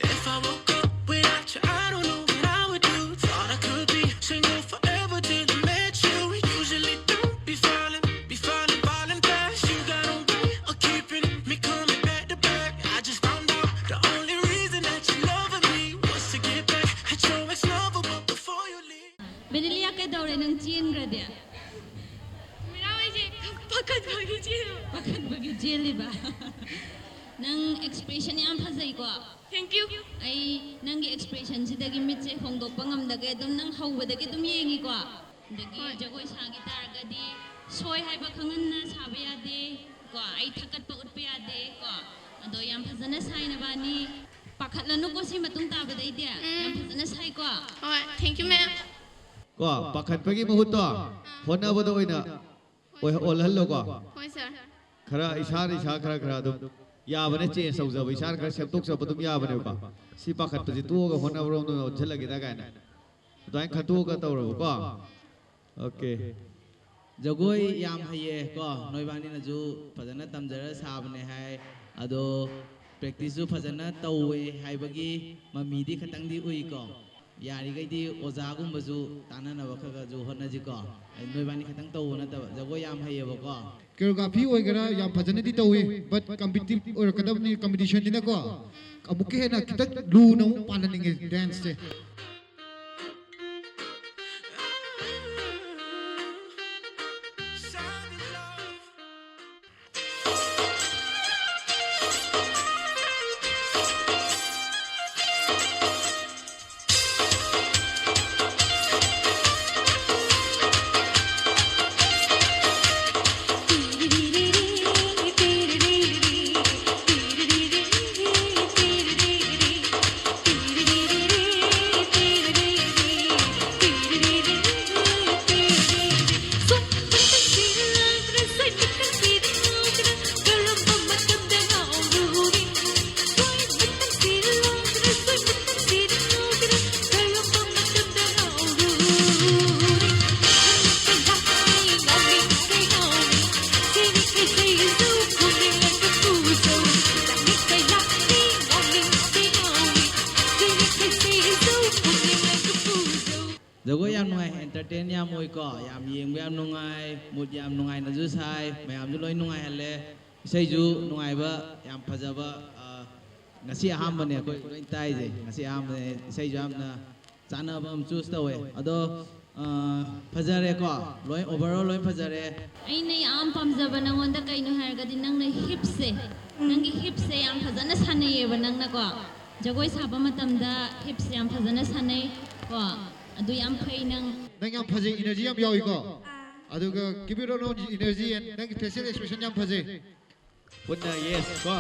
If I woke up without you, I don't know what I would do. Thought I could be single forever till I met you. Usually don't be falling, be falling, falling fast. You got a way of keeping me coming back to back. I just found out the only reason that you loving me was to get back at your ex lover, but before you leave. ꯕꯦꯅꯤꯂꯤꯌꯥ, ꯀꯩꯗꯧꯔꯦ ꯅꯪ ꯆꯦꯟꯈ꯭ꯔꯗꯤ? ꯃꯤꯔꯥ ꯑꯩꯁꯦ ꯄꯥꯈꯠꯄꯒꯤ ꯆꯦꯜꯂꯤꯕ꯫ ꯄꯥꯈꯠꯄꯒꯤ ꯆꯦꯜꯂꯤꯕ? ꯅꯪ expression ꯌꯥꯝ ꯐꯖꯩꯀꯣ꯫ Thank you. ꯑꯩ ꯅꯪꯒꯤ ꯑꯦꯛꯁꯄ꯭ꯔꯦꯁꯟꯁꯤꯗꯒꯤ ꯃꯤꯠꯁꯦ ꯍꯣꯡꯗꯣꯛꯄ ꯉꯝꯗꯒꯦ꯫ ꯑꯗꯨꯝ ꯅꯪ ꯍꯧꯕꯗꯒꯤ ꯑꯗꯨꯝ ꯌꯦꯡꯉꯤꯀꯣ꯫ ꯑꯗꯒꯤ ꯍꯣꯏ꯫ ꯖꯒꯣꯏ ꯁꯥꯈꯤ ꯇꯥꯔꯒꯗꯤ ꯁꯣꯏ ꯍꯥꯏꯕ ꯈꯪꯍꯟꯅ ꯁꯥꯕ ꯌꯥꯗꯦ ꯀꯣ꯫ ꯑꯩ ꯊꯥꯀꯠꯄ ꯎꯠꯄ ꯌꯥꯗꯦ ꯀꯣ꯫ ꯑꯗꯣ ꯌꯥꯝ ꯐꯖꯅ ꯁꯥꯏ ꯅꯕꯥꯅꯤ꯫ ꯄꯥꯈꯠꯂꯅꯨꯀꯣ ꯁꯤ ꯃꯇꯨꯡ ꯇꯥꯕꯗꯩꯗꯤ꯫ ꯌꯥꯝ ꯐꯖꯅ ꯁꯥꯏꯀꯣ꯫ ꯍꯣꯏ, thank you, ma'am. ꯀꯣ, ꯄꯥꯈꯠꯄꯒꯤ ꯃꯍꯨꯠꯇꯣ ꯍꯣꯠꯅꯕꯗ ꯑꯣꯏꯅ ꯑꯣꯏ- ꯑꯣꯜꯍꯜꯂꯣꯀꯣ꯫ ꯍꯣꯏ, sir. ꯈꯔ ꯏꯁꯥꯅ ꯏꯁꯥ ꯈꯔ ꯈꯔ ꯑꯗꯨꯝ ꯌꯥꯕꯅꯦ, ꯆꯦꯟꯖ ꯇꯧꯖꯕ, ꯏꯁꯥꯅ ꯈꯔ ꯁꯦꯝꯗꯣꯛꯆꯕ ꯑꯗꯨꯝ ꯌꯥꯕꯅꯦꯕꯀꯣ꯫ ꯁꯤ ꯄꯥꯈꯠꯄꯁꯤ ꯇꯣꯛꯑꯒ ꯍꯣꯠꯅꯕꯔꯣꯝꯗ ꯑꯣꯏꯅ ꯑꯣꯟꯁꯤꯜꯂꯒꯦꯗ ꯀꯥꯏꯅ ꯑꯗꯨꯃꯥꯏꯅ ꯈꯟꯇꯣꯛꯑꯒ ꯇꯧꯔꯕꯀꯣ꯫ ꯑꯣꯀꯦ꯫ ꯖꯒꯣꯏ ꯌꯥꯝ ꯍꯩꯌꯦ ꯀꯣ, ꯅꯣꯏꯕꯥꯅꯤꯅꯁꯨ ꯐꯖꯅ ꯇꯝꯖꯔ ꯁꯥꯕꯅꯦ ꯍꯥꯏ꯫ ꯑꯗꯣ ꯄ꯭ꯔꯦꯛꯇꯤꯁꯁꯨ ꯐꯖꯅ ꯇꯧꯋꯦ ꯍꯥꯏꯕꯒꯤ ꯃꯃꯤꯗꯤ ꯈꯇꯪꯗꯤ ꯎꯏꯀꯣ꯫ ꯌꯥꯔꯤꯈꯩꯗꯤ ꯑꯣꯖꯥꯒꯨꯝꯕꯁꯨ ꯇꯥꯟꯅꯅꯕ ꯈꯔ ꯈꯔꯁꯨ ꯍꯣꯠꯅꯁꯤꯀꯣ꯫ ꯑꯩ ꯅꯣꯏꯕꯥꯅꯤ ꯈꯇꯪ ꯇꯧꯕ ꯅꯠꯇꯕ, ꯖꯒꯣꯏ ꯌꯥꯝ ꯍꯩꯌꯦꯕꯀꯣ꯫ ꯀꯣꯔꯤꯌꯣꯒ꯭ꯔꯥꯐꯤ ꯑꯣꯏꯒꯦꯔꯥ ꯌꯥꯝ ꯐꯖꯅꯗꯤ ꯇꯧꯏ, ꯕꯠ ꯀꯝꯄꯤꯇꯤꯇꯤꯞ ꯑꯣꯏꯔꯛꯀꯗꯕꯅꯤ, ꯀꯝꯄꯤꯇꯤꯁꯟꯅꯤꯅꯀꯣ꯫ ꯑꯃꯨꯛꯀ ꯍꯦꯟꯅ ꯈꯤꯇꯪ ꯂꯨꯅ ꯑꯃꯨꯛ ꯄꯥꯜꯍꯟꯅꯤꯡꯉꯦ ꯗꯥꯟꯁꯁꯦ꯫ ꯖꯒꯣꯏ ꯌꯥꯝ ꯅꯨꯡꯉꯥꯏ, ꯑꯦꯟꯇꯔꯇꯦꯟ ꯌꯥꯝ ꯑꯣꯏꯀꯣ, ꯌꯥꯝ ꯌꯦꯡꯕ ꯌꯥꯝ ꯅꯨꯡꯉꯥꯏ, ꯃꯨꯠ ꯌꯥꯝ ꯅꯨꯡꯉꯥꯏꯅꯁꯨ ꯁꯥꯏ, ꯃꯌꯥꯝꯁꯨ ꯂꯣꯏ ꯅꯨꯡꯉꯥꯏꯍꯜꯂꯦ꯫ ꯏꯁꯩꯁꯨ ꯅꯨꯡꯉꯥꯏꯕ, ꯌꯥꯝ ꯐꯖꯕ꯫ ꯑ, ꯉꯁꯤ ꯑꯍꯥꯟꯕꯅꯦ ꯑꯩꯈꯣꯏ ꯂꯣꯏ ꯇꯥꯏꯁꯦ, ꯉꯁꯤ ꯑꯍꯥꯟꯕꯅꯦ꯫ ꯏꯁꯩꯁꯨ ꯌꯥꯝꯅ ꯆꯥꯟꯅꯕ ꯑꯃ ꯆꯨꯁ ꯇꯧꯋꯦ꯫ ꯑꯗꯣ, ꯑ, ꯐꯖꯔꯦꯀꯣ, ꯂꯣꯏ ꯑꯣꯚꯔꯑꯣꯜ ꯂꯣꯏ ꯐꯖꯔꯦ꯫ ꯑꯩꯅ ꯌꯥꯝ ꯄꯥꯝꯖꯕ ꯅꯪꯉꯣꯟꯗ ꯀꯩꯅꯣ ꯍꯥꯏꯔꯒꯗꯤ, ꯅꯪꯅ ꯍꯤꯞꯁꯦ, ꯅꯪꯒꯤ ꯍꯤꯞꯁꯦ ꯌꯥꯝ ꯐꯖꯅ ꯁꯥꯟꯅꯩꯌꯦꯕ ꯅꯪꯅꯀꯣ꯫ ꯖꯒꯣꯏ ꯁꯥꯕ ꯃꯇꯝꯗ ꯍꯤꯞꯁꯦ ꯌꯥꯝ ꯐꯖꯅ ꯁꯥꯟꯅꯩ ꯀꯣ, ꯑꯗꯨ ꯌꯥꯝ ꯐꯩ ꯅꯪ꯫ ꯅꯪ ꯌꯥꯝ ꯐꯖꯩ, ꯏꯅꯔꯖꯤ ꯌꯥꯝ ꯌꯥꯎꯏꯀꯣ꯫ ꯑꯗꯨꯒ keep it on energy and ꯅꯪꯒꯤ facial expression ꯌꯥꯝ ꯐꯖꯩ꯫ ꯄꯨꯟꯅ ꯌꯦꯁ ꯀꯣ꯫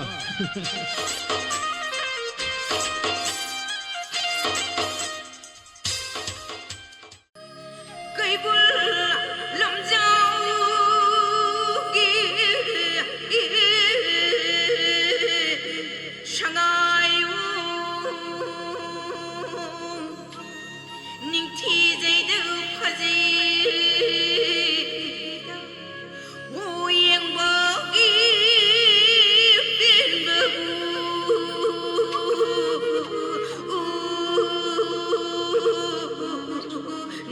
ꯀꯩꯕꯨꯜ ꯂꯝꯖꯥꯎꯒꯤ ꯁꯉꯥꯏ ꯅꯤꯡꯊꯤꯖꯩꯗ ꯐꯖꯩ꯫ ꯌꯦꯡꯕꯒꯤ ꯄꯦꯟꯕꯕꯨ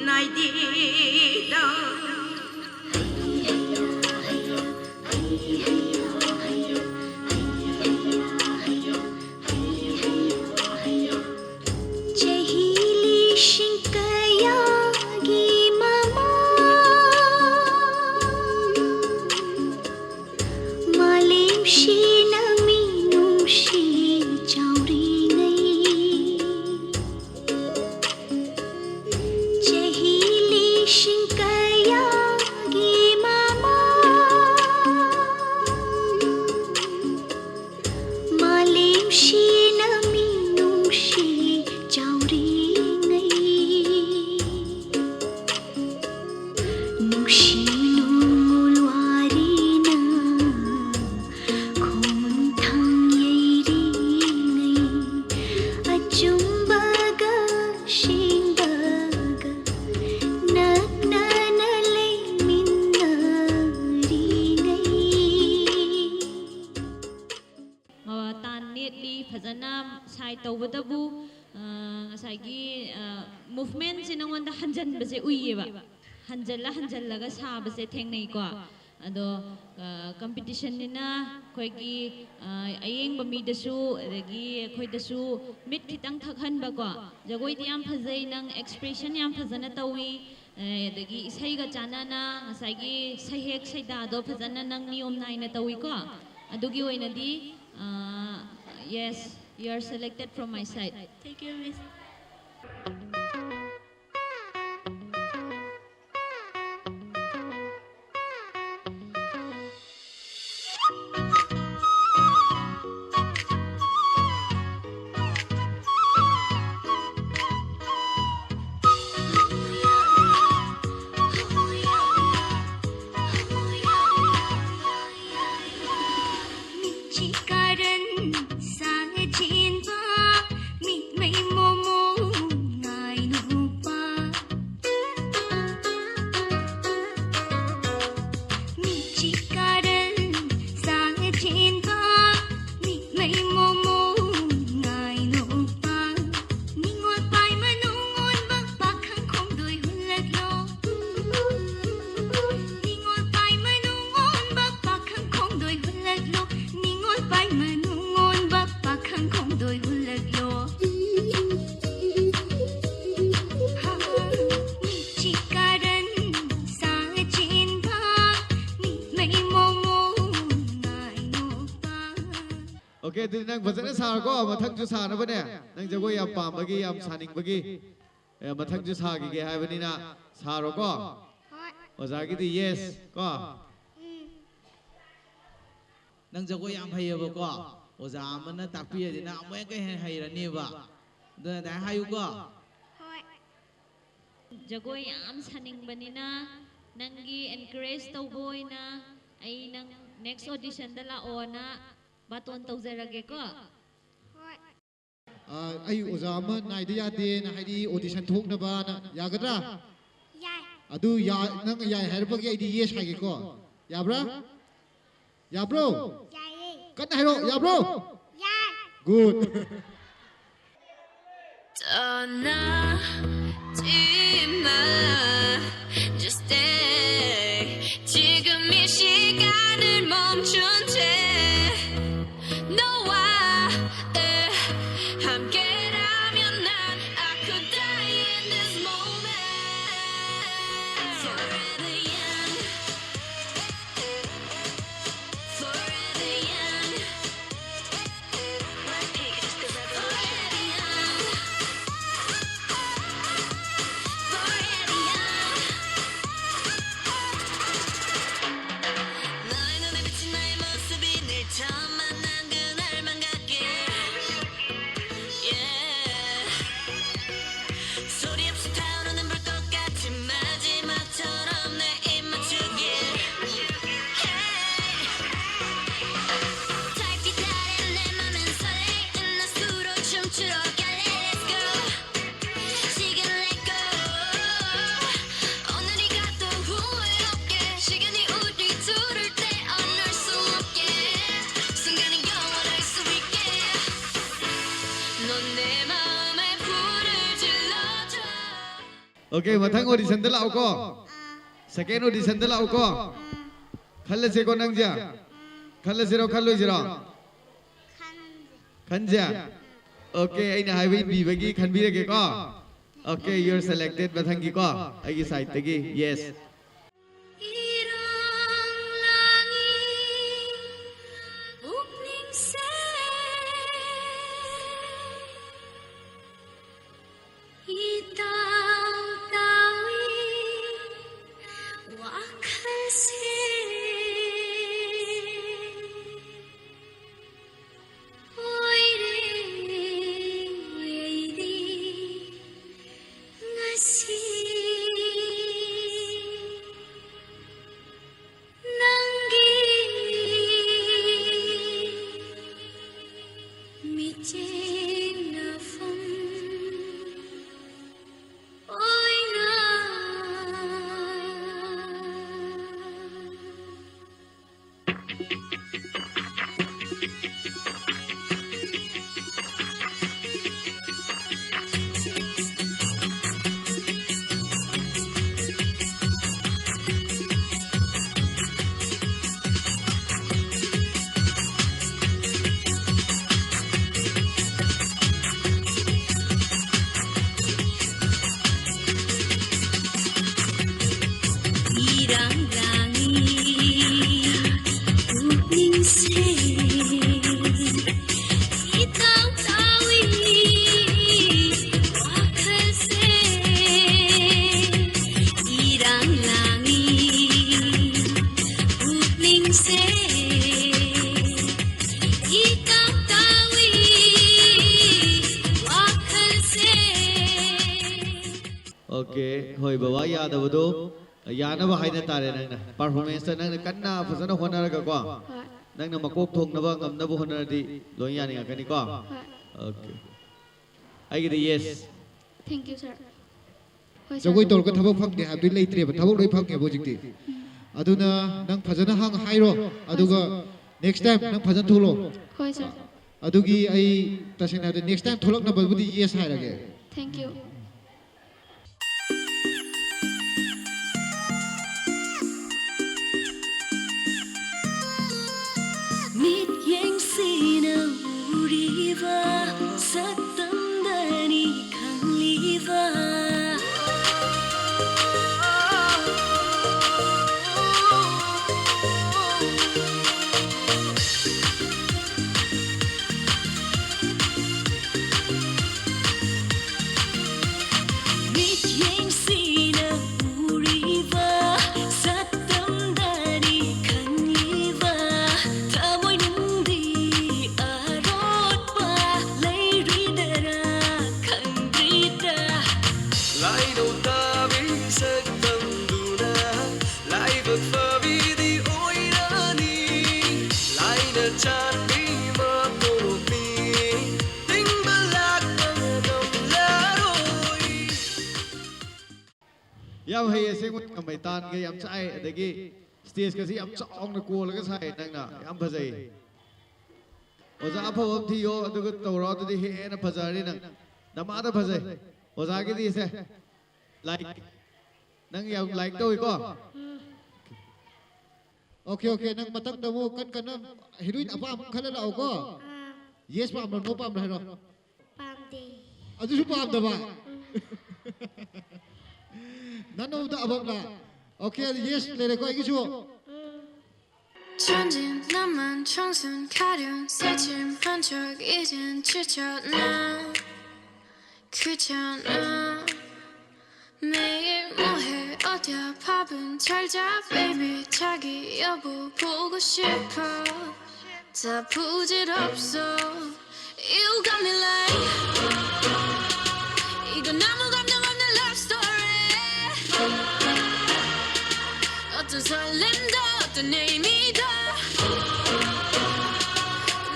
ꯅꯥꯏꯗꯦꯗ꯫ ꯆꯍꯤ ꯂꯤꯁꯤꯡ ꯀꯌꯥꯒꯤ ꯃꯃꯥꯡ ꯃꯥꯂꯦꯝꯁꯤꯅ ꯃꯤꯅꯨꯡꯁꯤ ꯆꯥꯎꯔꯤꯉꯩ, ꯆꯍꯤ ꯂꯤꯁꯤꯡ ꯀꯌꯥꯒꯤ ꯃꯃꯥꯡ ꯃꯥꯂꯦꯝꯁꯤꯅ ꯃꯤꯅꯨꯡꯁꯤ ꯆꯥꯎꯔꯤꯉꯩ, ꯅꯨꯡꯁꯤ ꯅꯨꯡꯉꯣꯜ ꯋꯥꯔꯤꯅ ꯈꯣꯡꯊꯥꯡ ꯌꯩꯔꯤꯉꯩ, ꯑꯆꯨꯝꯕꯒ ꯁꯦꯡꯕꯒ ꯅꯛꯅꯅ ꯂꯩꯃꯤꯟꯅꯔꯤꯉꯩ꯫ ꯑ, ꯇꯥꯟ ꯅꯦꯠꯂꯤ, ꯐꯖꯅ ꯁꯥꯏ ꯇꯧꯕꯇꯕꯨ, ꯑ, ꯉꯁꯥꯏꯒꯤ ꯃꯨꯚꯃꯦꯟꯁꯦ ꯅꯉꯣꯟꯗ ꯍꯟꯖꯟꯕꯁꯦ ꯎꯏꯌꯦꯕ, ꯍꯟꯖꯜꯂ ꯍꯟꯖꯜꯂꯒ ꯁꯥꯕꯁꯦ ꯊꯦꯡꯅꯩꯀꯣ꯫ ꯑꯗꯣ ꯀꯝꯄꯤꯇꯤꯁꯟꯅꯤꯅ ꯑꯩꯈꯣꯏꯒꯤ ꯑ, ꯑꯌꯦꯡꯕ ꯃꯤꯗꯁꯨ ꯑꯗꯒꯤ ꯑꯩꯈꯣꯏꯗꯁꯨ ꯃꯤꯠ ꯈꯤꯇꯪ ꯊꯛꯍꯟꯕꯀꯣ꯫ ꯖꯒꯣꯏꯗꯤ ꯌꯥꯝ ꯐꯖꯩ, ꯅꯪ ꯑꯦꯛꯁꯄ꯭ꯔꯦꯁꯟ ꯌꯥꯝ ꯐꯖꯅ ꯇꯧꯏ꯫ ꯑꯦ, ꯑꯗꯒꯤ ꯏꯁꯩꯒ ꯆꯥꯟꯅꯅ ꯉꯁꯥꯏꯒꯤ ꯁꯩꯍꯦꯛ ꯁꯩꯗꯥꯗꯣ ꯐꯖꯅ ꯅꯪ ꯅꯤꯌꯣꯝ ꯅꯥꯏꯅ ꯇꯧꯏꯀꯣ꯫ ꯑꯗꯨꯒꯤ ꯑꯣꯏꯅꯗꯤ, ꯑ, yes, you are selected from my side. Thank you, Miss. Okay, ꯑꯗꯨꯗꯤ ꯅꯪ ꯐꯖꯅ ꯁꯥꯔꯣꯀꯣ, ꯃꯊꯪꯁꯨ ꯁꯥꯅꯕꯅꯦ꯫ ꯅꯪ ꯖꯒꯣꯏ ꯌꯥꯝ ꯄꯥꯝꯕꯒꯤ, ꯌꯥꯝ ꯁꯥꯅꯤꯡꯕꯒꯤ, ꯑꯦ, ꯃꯊꯪꯁꯨ ꯁꯥꯈꯤꯒꯦ ꯍꯥꯏꯕꯅꯤꯅ ꯁꯥꯔꯣꯀꯣ꯫ ꯍꯣꯏ꯫ ꯑꯣꯖꯥꯒꯤꯗꯤ ꯌꯦꯁ ꯀꯣ꯫ ꯎꯝ꯫ ꯅꯪ ꯖꯒꯣꯏ ꯌꯥꯝ ꯍꯩꯌꯦꯕꯀꯣ, ꯑꯣꯖꯥ ꯑꯃꯅ ꯇꯥꯛꯄꯤꯔꯗꯤ ꯅꯪ ꯑꯃꯨꯛ ꯍꯦꯟꯅ ꯍꯦꯟꯅ ꯍꯩꯔꯅꯦꯕ꯫ ꯑꯗꯨꯅ ꯑꯗꯨꯃꯥꯏꯅ ꯍꯥꯏꯌꯨꯀꯣ꯫ ꯍꯣꯏ꯫ ꯖꯒꯣꯏ ꯌꯥꯝ ꯁꯥꯅꯤꯡꯕꯅꯤꯅ ꯅꯪꯒꯤ ꯑꯦꯟꯀꯔꯦꯖ ꯇꯧꯕ ꯑꯣꯏꯅ ꯑꯩ ꯅꯪ ꯅꯦꯛꯁ ꯑꯣꯗꯤꯁꯟꯗ ꯂꯥꯛꯑꯣꯅ ꯕꯥꯇꯣꯟ ꯇꯧꯖꯔꯒꯦꯀꯣ꯫ ꯍꯣꯏ꯫ ꯑ, ꯑꯩ ꯑꯣꯖꯥ ꯑꯃ ꯅꯥꯏꯗ ꯌꯥꯗꯦꯅ ꯍꯥꯏꯗꯤ ꯑꯣꯗꯤꯁꯟ ꯊꯣꯛꯅꯕꯅ, ꯌꯥꯒꯗ꯭ꯔꯥ? ꯌꯥꯏ꯫ ꯑꯗꯨ ꯌꯥ-, ꯅꯪ ꯌꯥꯏ ꯍꯥꯏꯔꯛꯄꯒꯤ ꯑꯩꯗꯤ ꯌꯦꯁ ꯍꯥꯏꯒꯦꯀꯣ꯫ ꯌꯥꯕ꯭ꯔꯥ? ꯌꯥꯕ꯭ꯔꯣ? ꯌꯥꯏꯌꯦ꯫ ꯀꯟꯅ ꯍꯥꯏꯔꯣ, ꯌꯥꯕ꯭ꯔꯣ? ꯌꯥꯏ꯫ Good. 어, 나 찜마 Just stay. 지금 이 시간을 멈춘 채 너와 함께라면 난 I could die in this moment. Forever young. Forever young. Forever young. Forever young. 너의 눈에 비친 나의 모습이 늘 처음 만난 그날만 같게. Yeah. 소리 없이 타오르는 불꽃 같은 마지막처럼 내 입 맞추게. Hey. 달빛 아래 내 맘은 설레. 끝날수록 춤추러 갈래. Let's go. 지금 let go. 오늘이 가도 후회 없게. 시간이 우리 둘을 떼어놓을 수 없게. 순간이 영원할 수 있게. 넌 내 마음에 불을 질러줘. Okay, ꯃꯊꯪ ꯑꯣꯗꯤꯁꯟꯗ ꯂꯥꯛꯎꯀꯣ. ꯁꯦꯀꯦꯟ ꯑꯣꯗꯤꯁꯟꯗ ꯂꯥꯛꯎꯀꯣ. ꯈꯜꯂꯁꯦꯀꯣ ꯅꯪꯁꯦ. ꯈꯜꯂꯁꯤꯔꯣ ꯈꯜꯂꯣꯏꯁꯤꯔꯣ? ꯈꯟꯁꯦ. Okay, ꯑꯩꯅ ꯍꯥꯏꯕ ꯏꯟꯕꯤꯕꯒꯤ ꯈꯟꯕꯤꯔꯒꯦꯀꯣ. Okay, you're selected. ꯃꯊꯪꯒꯤꯀꯣ, ꯑꯩꯒꯤ ꯁꯥꯏꯠꯇꯒꯤ yes. 이런 랑이 옥님새 이땅 따위 왁할새 ꯑꯣꯀꯦ꯫ ꯍꯣꯏ ꯕꯕꯥ, ꯌꯥꯗꯕꯗꯣ ꯌꯥꯅꯕ ꯍꯥꯏꯅ ꯇꯥꯔꯦ꯫ ꯅꯪꯅ ꯄꯔꯐꯣꯔꯃꯦꯟꯁꯇ ꯅꯪꯅ ꯀꯟꯅ ꯐꯖꯅ ꯍꯣꯠꯅꯔꯒꯀꯣ, ꯍꯣꯏ꯫ ꯅꯪꯅ ꯃꯀꯣꯛ ꯊꯣꯡꯅꯕ ꯉꯝꯅꯕ ꯍꯣꯠꯅꯔꯗꯤ ꯂꯣꯏ ꯌꯥꯅꯤꯡꯉꯛꯀꯅꯤꯀꯣ꯫ ꯍꯣꯏ꯫ ꯑꯣꯀꯦ꯫ ꯑꯩꯒꯤꯗꯤ ꯌꯦꯁ꯫ Thank you, sir. ꯍꯣꯏ, sir꯫ ꯖꯒꯣꯏ ꯇꯧꯔꯒ ꯊꯕꯛ ꯐꯪꯗꯦ ꯍꯥꯏꯕꯗꯤ ꯂꯩꯇ꯭ꯔꯦꯕ, ꯊꯕꯛ ꯂꯣꯏ ꯐꯪꯉꯦꯕ ꯍꯧꯖꯤꯛꯇꯤ꯫ ꯑꯗꯨꯅ ꯅꯪ ꯐꯖꯅ ꯍꯪ ꯍꯥꯏꯔꯣ, ꯑꯗꯨꯒ next time ꯅꯪ ꯐꯖꯅ ꯊꯣꯛꯂꯛꯑꯣ꯫ ꯍꯣꯏ, sir꯫ ꯑꯗꯨꯒꯤ ꯑꯩ ꯇꯁꯦꯡꯅ ꯍꯥꯏꯔꯕꯗ next time ꯊꯣꯛꯂꯛꯅꯕꯕꯨꯗꯤ ꯌꯦꯁ ꯍꯥꯏꯔꯒꯦ꯫ Thank you꯫ ꯃꯤꯠꯌꯦꯡꯁꯤꯅ ꯎꯔꯤꯕ ꯁꯛꯇꯝꯗꯅꯤ ꯈꯪꯂꯤꯕ꯫ ꯃꯤꯠꯌꯦꯡꯁꯤꯅ ꯎꯔꯤꯕ ꯁꯛꯇꯝꯗꯅꯤ ꯈꯪꯂꯤꯕ꯫ ꯊꯃꯣꯏꯅꯨꯡꯗꯤ ꯑꯔꯣꯠꯄ ꯂꯩꯔꯤꯗꯔꯥ ꯈꯪꯗ꯭ꯔꯤꯗ꯫ ꯂꯥꯏꯅꯧ ꯇꯥꯕꯤ ꯁꯛꯇꯝꯗꯨꯅ ꯂꯥꯏꯕꯛ ꯐꯕꯤꯗꯤ ꯑꯣꯏꯔꯅꯤ꯫ ꯂꯥꯏꯅ ꯆꯥꯟꯕꯤ ꯃꯄꯣꯛꯅꯤ꯫ ꯇꯤꯡꯕ ꯂꯥꯛꯄ ꯉꯝꯂꯔꯣꯏ꯫ ꯌꯥꯝ ꯍꯩꯌꯦ ꯑꯁꯦꯡꯕ, ꯌꯥꯝ ꯍꯩ꯫ ꯇꯥꯟꯒ ꯌꯥꯝ ꯆꯥꯏ, ꯑꯗꯒꯤ ꯁ꯭ꯇꯦꯖꯀꯁꯤ ꯌꯥꯝ ꯆꯥꯎꯅ ꯀꯣꯜꯂꯒ ꯁꯥꯏ ꯅꯪꯅ꯫ ꯌꯥꯝ ꯐꯖꯩ꯫ ꯑꯣꯖꯥ ꯑꯐꯕ ꯑꯃ ꯊꯤꯌꯣ, ꯑꯗꯨꯒ ꯇꯧꯔꯣ, ꯑꯗꯨꯗꯤ ꯍꯦꯟꯅ ꯐꯖꯔꯅꯤ ꯅꯪ꯫ ꯗꯃꯥꯗ ꯐꯖꯩ꯫ ꯑꯣꯖꯥꯒꯤꯗꯤ ꯁꯦ, ꯂꯥꯏꯛ꯫ ꯅꯪ ꯌꯥꯝ ꯂꯥꯏꯛ ꯇꯧꯏꯀꯣ? ꯑꯣꯀꯦ, ꯑꯣꯀꯦ, ꯅꯪ ꯃꯊꯪꯗ ꯑꯃꯨꯛ ꯀꯟ ꯀꯟꯅ ꯍꯤꯔꯣꯏꯟ ꯑꯄꯥꯝꯕ ꯈꯜꯂ ꯂꯥꯛꯑꯣꯀꯣ꯫ ꯑꯥ, ꯌꯦꯁ ꯄꯥꯝꯕ꯭ꯔꯣ, ꯅꯣ ꯄꯥꯝꯕ꯭ꯔꯣ ꯍꯥꯏꯔꯣ꯫ ꯄꯥꯝꯗꯦ꯫ ꯑꯗꯨꯁꯨ ꯄꯥꯝꯗꯕ꯫ None of the aboveꯂ? ꯑꯣꯀꯦ, ꯑꯗꯨ ꯌꯦꯁ ꯂꯩꯔꯦꯀꯣ ꯑꯩꯒꯤꯁꯨ꯫ ꯎꯝ꯫ 천진 나만 청순 가련 새침 한 척 이젠 지쳤나. 귀찮아. 매일 뭐해 어디야, 밥은 잘 자 baby. 자기 여보 보고 싶어. 다 부질없어. You got me like 이건 아무 감정 없는 love story.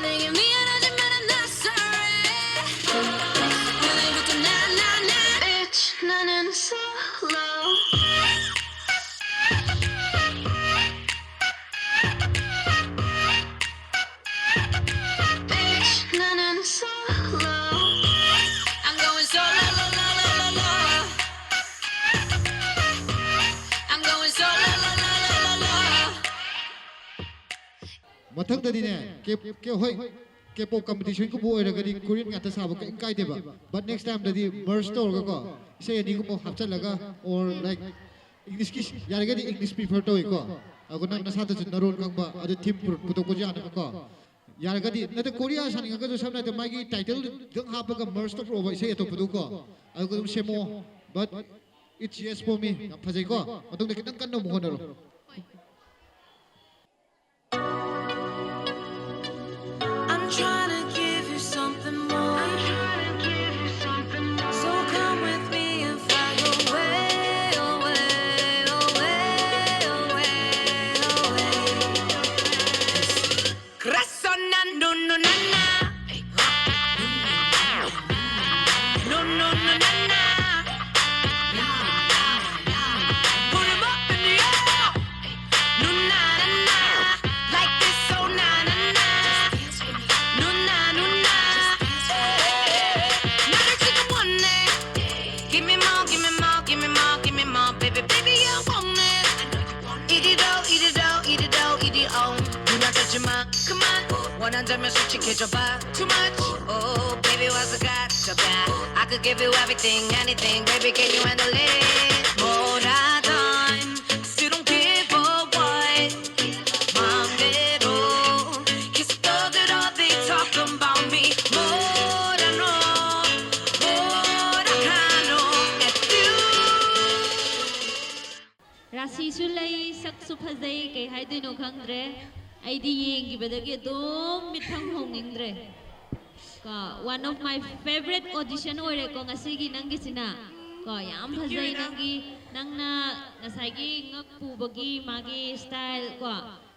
내게 미안하지만 I'm not sorry. 오늘부터 난, 난, 난. Bitch, 나는 solo. Bitch, 나는 solo. I'm going solo, lo, lo, lo, lo, lo. I'm going solo, lo, lo, lo, lo, lo. ꯃꯊꯪꯗꯗꯤꯅꯦ, ꯀꯦ ꯀꯦ ꯍꯣꯏ, ꯀꯦ ꯄꯣꯞ ꯀꯝꯄꯤꯇꯤꯁꯟꯒꯨꯝꯕ ꯑꯣꯏꯔꯒꯗꯤ Korean ꯉꯥꯛꯇ ꯁꯥꯕ ꯀꯔꯤꯝ ꯀꯥꯏꯗꯦꯕ꯫ But next time ꯗꯗꯤ ꯃꯔꯖ ꯇꯧꯔꯒꯀꯣ, ꯏꯁꯩ ꯑꯅꯤꯒꯨꯝꯕ ꯍꯥꯞꯆꯤꯜꯂꯒ, or like, ꯏꯪꯂꯤꯁꯀꯤ, ꯌꯥꯔꯒꯗꯤ ꯏꯪꯂꯤꯁ ꯄ꯭ꯔꯤꯐꯔ ꯇꯧꯏꯀꯣ꯫ ꯑꯗꯨꯒ ꯅꯪ ꯅꯁꯥꯗꯁꯨ ꯅꯔꯣꯟ ꯈꯪꯕ, ꯑꯗꯨ ꯊꯤꯝ ꯄꯨꯊꯣꯛꯄꯁꯨ ꯌꯥꯅꯕꯀꯣ꯫ ꯌꯥꯔꯒꯗꯤ ꯅꯠꯇꯦ, ꯀꯣꯔꯤꯌꯥ ꯁꯥꯅꯤꯡꯉꯒꯁꯨ ꯁꯝꯅ ꯍꯥꯏꯔꯕꯗ ꯃꯥꯒꯤ ꯇꯥꯏꯇꯜꯗꯪ ꯍꯥꯞꯄꯒ ꯃꯔꯖ ꯇꯧꯔꯛꯑꯣꯕ ꯏꯁꯩ ꯑꯇꯣꯞꯄꯗꯨꯀꯣ꯫ ꯑꯗꯨꯒ ꯑꯗꯨꯝ ꯁꯦꯝꯃꯣ꯫ But it's yes for me. ꯌꯥꯝ ꯐꯖꯩꯀꯣ꯫ ꯃꯇꯨꯡꯗ ꯈꯤꯇꯪ ꯀꯟꯅ ꯑꯃꯨꯛ ꯍꯣꯠꯅꯔꯣ꯫ I'm trying to give you something more. So come with me and fly away, away, away, away, away. 그래서 난 눈, 눈, 나, 나. 눈, 눈, 눈, 나, 나. Put 'em up in the air. Nuna, nuna, like this, so na, na, na. Nuna, nuna, 나를 지금 원해. Give me more, give me more, give me more, give me more, baby, baby, I want it. 이리로, 이리로, 이리로, 이리로. 눈 감지 마, 그만. 원한다면 솔직해져봐. Too much, oh, baby, 와서 가져가. I could give you everything, anything, baby, can you handle it? 뭐라던, still don't give a what. 맘대로, 계속 떠들어, they talking about me. 뭐라 너, 뭐라 카노, at you. ꯔꯥꯁꯤꯁꯨ ꯂꯩ, ꯁꯛꯁꯨ ꯐꯖꯩ, ꯀꯩ ꯍꯥꯏꯗꯣꯏꯅꯣ ꯈꯪꯗ꯭ꯔꯦ꯫ ꯑꯩꯗꯤ ꯌꯦꯡꯈꯤꯕꯗꯒꯤ ꯑꯗꯨꯝ ꯃꯤꯠꯐꯝ ꯍꯣꯡꯅꯤꯡꯗ꯭ꯔꯦ꯫ ꯀꯣ, one of my favorite audition ꯑꯣꯏꯔꯦꯀꯣ ꯉꯁꯤꯒꯤ ꯅꯪꯒꯤꯁꯤꯅ꯫ ꯀꯣ, ꯌꯥꯝ ꯐꯖꯩ ꯅꯪꯒꯤ, ꯅꯪꯅ ꯉꯁꯥꯏꯒꯤ ꯉꯛ ꯄꯨꯕꯒꯤ ꯃꯥꯒꯤ style ꯀꯣ,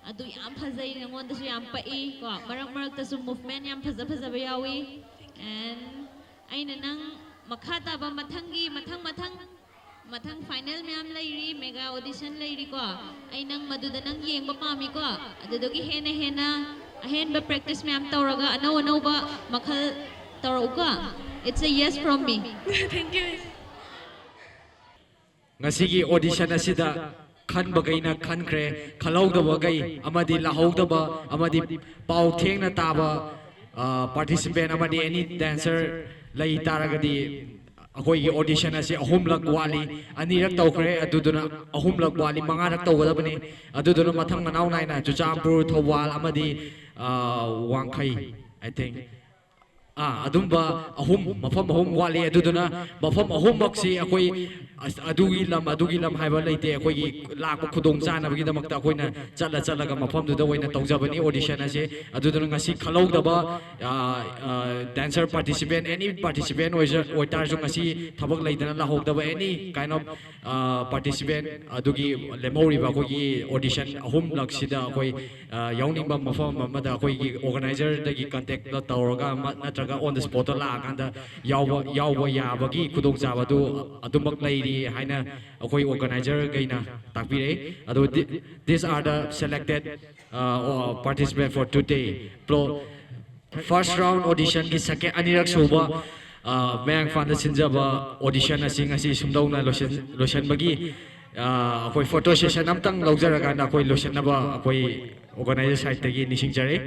ꯑꯗꯨ ꯌꯥꯝ ꯐꯖꯩ, ꯅꯉꯣꯟꯗꯁꯨ ꯌꯥꯝ ꯄꯛꯏ ꯀꯣ, ꯃꯔꯛ ꯃꯔꯛꯇꯁꯨ movement ꯌꯥꯝ ꯐꯖ ꯐꯖꯕ ꯌꯥꯎꯏ꯫ And ꯑꯩꯅ ꯅꯪ ꯃꯈꯥ ꯇꯥꯕ ꯃꯊꯪꯒꯤ, ꯃꯊꯪ ꯃꯊꯪ ꯃꯊꯪ final ꯃꯌꯥꯝ ꯂꯩꯔꯤ, mega audition ꯂꯩꯔꯤꯀꯣ, ꯑꯩ ꯅꯪ ꯃꯗꯨꯗ ꯅꯪ ꯌꯦꯡꯕ ꯄꯥꯝꯃꯤꯀꯣ꯫ ꯑꯗꯨꯗꯒꯤ ꯍꯦꯟꯅ ꯍꯦꯟꯅ ꯑꯍꯦꯟꯕ practice ꯃꯌꯥꯝ ꯇꯧꯔꯒ ꯑꯅꯧ ꯑꯅꯧꯕ ꯃꯈꯜ ꯇꯧꯔꯛꯎꯀꯣ꯫ It's a yes from me. Thank you. ꯉꯁꯤꯒꯤ audition ꯑꯁꯤꯗ ꯈꯟꯕꯈꯩꯅ ꯈꯟꯈ꯭ꯔꯦ, ꯈꯜꯍꯧꯗꯕꯈꯩ ꯑꯃꯗꯤ ꯂꯥꯛꯍꯧꯗꯕ ꯑꯃꯗꯤ ꯄꯥꯎ ꯊꯦꯡꯅ ꯇꯥꯕ participant ꯑꯃꯗꯤ any dancer ꯂꯩ ꯇꯥꯔꯒꯗꯤ ꯑꯩꯈꯣꯏꯒꯤ audition ꯑꯁꯤ ꯑꯍꯨꯝꯂꯛ ꯋꯥꯠꯂꯤ꯫ ꯑꯅꯤꯔꯛ ꯇꯧꯈ꯭ꯔꯦ, ꯑꯗꯨꯗꯨꯅ ꯑꯍꯨꯝꯂꯛ ꯋꯥꯠꯂꯤ, ꯃꯉꯥꯔꯛ ꯇꯧꯒꯗꯕꯅꯤ꯫ ꯑꯗꯨꯗꯨꯅ ꯃꯊꯪ ꯃꯅꯥꯎ ꯅꯥꯏꯅ ꯆꯨꯔꯆꯥꯟꯄꯨꯔ, ꯊꯧꯕꯥꯜ ꯑꯃꯗꯤ ꯋꯥꯡꯈꯩ, I think, ꯑꯥ, ꯑꯗꯨꯝꯕ ꯑꯍꯨꯝ, ꯃꯐꯝ ꯑꯍꯨꯝ ꯋꯥꯠꯂꯤ꯫ ꯑꯗꯨꯗꯨꯅ ꯃꯐꯝ ꯑꯍꯨꯝꯃꯛꯁꯤ ꯑꯩꯈꯣꯏ ꯑꯁ, ꯑꯗꯨꯒꯤ ꯂꯝ, ꯑꯗꯨꯒꯤ ꯂꯝ ꯍꯥꯏꯕ ꯂꯩꯇꯦ꯫ ꯑꯩꯈꯣꯏꯒꯤ ꯂꯥꯛꯄ ꯈꯨꯗꯣꯡ ꯆꯥꯅꯕꯒꯤꯗꯃꯛꯇ ꯑꯩꯈꯣꯏꯅ ꯆꯠꯂ ꯆꯠꯂꯒ ꯃꯐꯝꯗꯨꯗ ꯑꯣꯏꯅ ꯇꯧꯖꯕꯅꯤ audition ꯑꯁꯤ꯫ ꯑꯗꯨꯗꯨꯅ ꯉꯁꯤ ꯈꯜꯍꯧꯗꯕ dancer participant, any participant ꯑꯣꯏꯖ-, ꯑꯣꯏꯇꯥꯔꯁꯨ, ꯉꯁꯤ ꯊꯕꯛ ꯂꯩꯗꯅ ꯂꯥꯛꯍꯧꯗꯕ any kind of participant, ꯑꯗꯨꯒꯤ ꯂꯦꯝꯍꯧꯔꯤꯕ ꯑꯩꯈꯣꯏꯒꯤ audition ꯑꯍꯨꯝꯂꯛꯁꯤꯗ ꯑꯩꯈꯣꯏ ꯌꯥꯎꯅꯤꯡꯕ ꯃꯐꯝ ꯑꯃꯗ ꯑꯩꯈꯣꯏꯒꯤ organizer ꯗꯒꯤ contact ꯇꯧꯔꯒ ꯑꯃ ꯅꯠꯇ꯭ꯔꯒ on the spot ꯇ ꯂꯥꯛꯑꯀꯥꯟꯗ ꯌꯥꯎꯕ, ꯌꯥꯎꯕ ꯌꯥꯕꯒꯤ ꯈꯨꯗꯣꯡꯆꯥꯕꯗꯨ ꯑꯗꯨꯃꯛ ꯂꯩꯔꯤ ꯍꯥꯏꯅ ꯑꯩꯈꯣꯏ organizer ꯈꯩꯅ ꯇꯥꯛꯄꯤꯔꯛꯏ꯫ ꯑꯗꯣ thi-, these are the selected participant for today. First round audition ꯒꯤ second, ꯑꯅꯤꯔꯛ ꯁꯨꯕ ꯃꯌꯥꯡ ꯏꯝꯐꯥꯜꯗ ꯁꯤꯟꯖꯕ audition ꯑꯁꯤ ꯉꯁꯤ ꯁꯨꯝꯗꯧꯅ ꯂꯣꯏꯁꯤꯟ-, ꯂꯣꯏꯁꯤꯟꯕꯒꯤ ꯑꯩꯈꯣꯏ photo session ꯑꯝꯇꯪ ꯂꯧꯖꯔꯀꯥꯟꯗ ꯑꯩꯈꯣꯏ ꯂꯣꯏꯁꯤꯟꯅꯕ ꯑꯩꯈꯣꯏ organizer side ꯇꯒꯤ ꯅꯤꯡꯁꯤꯡꯖꯔꯤ꯫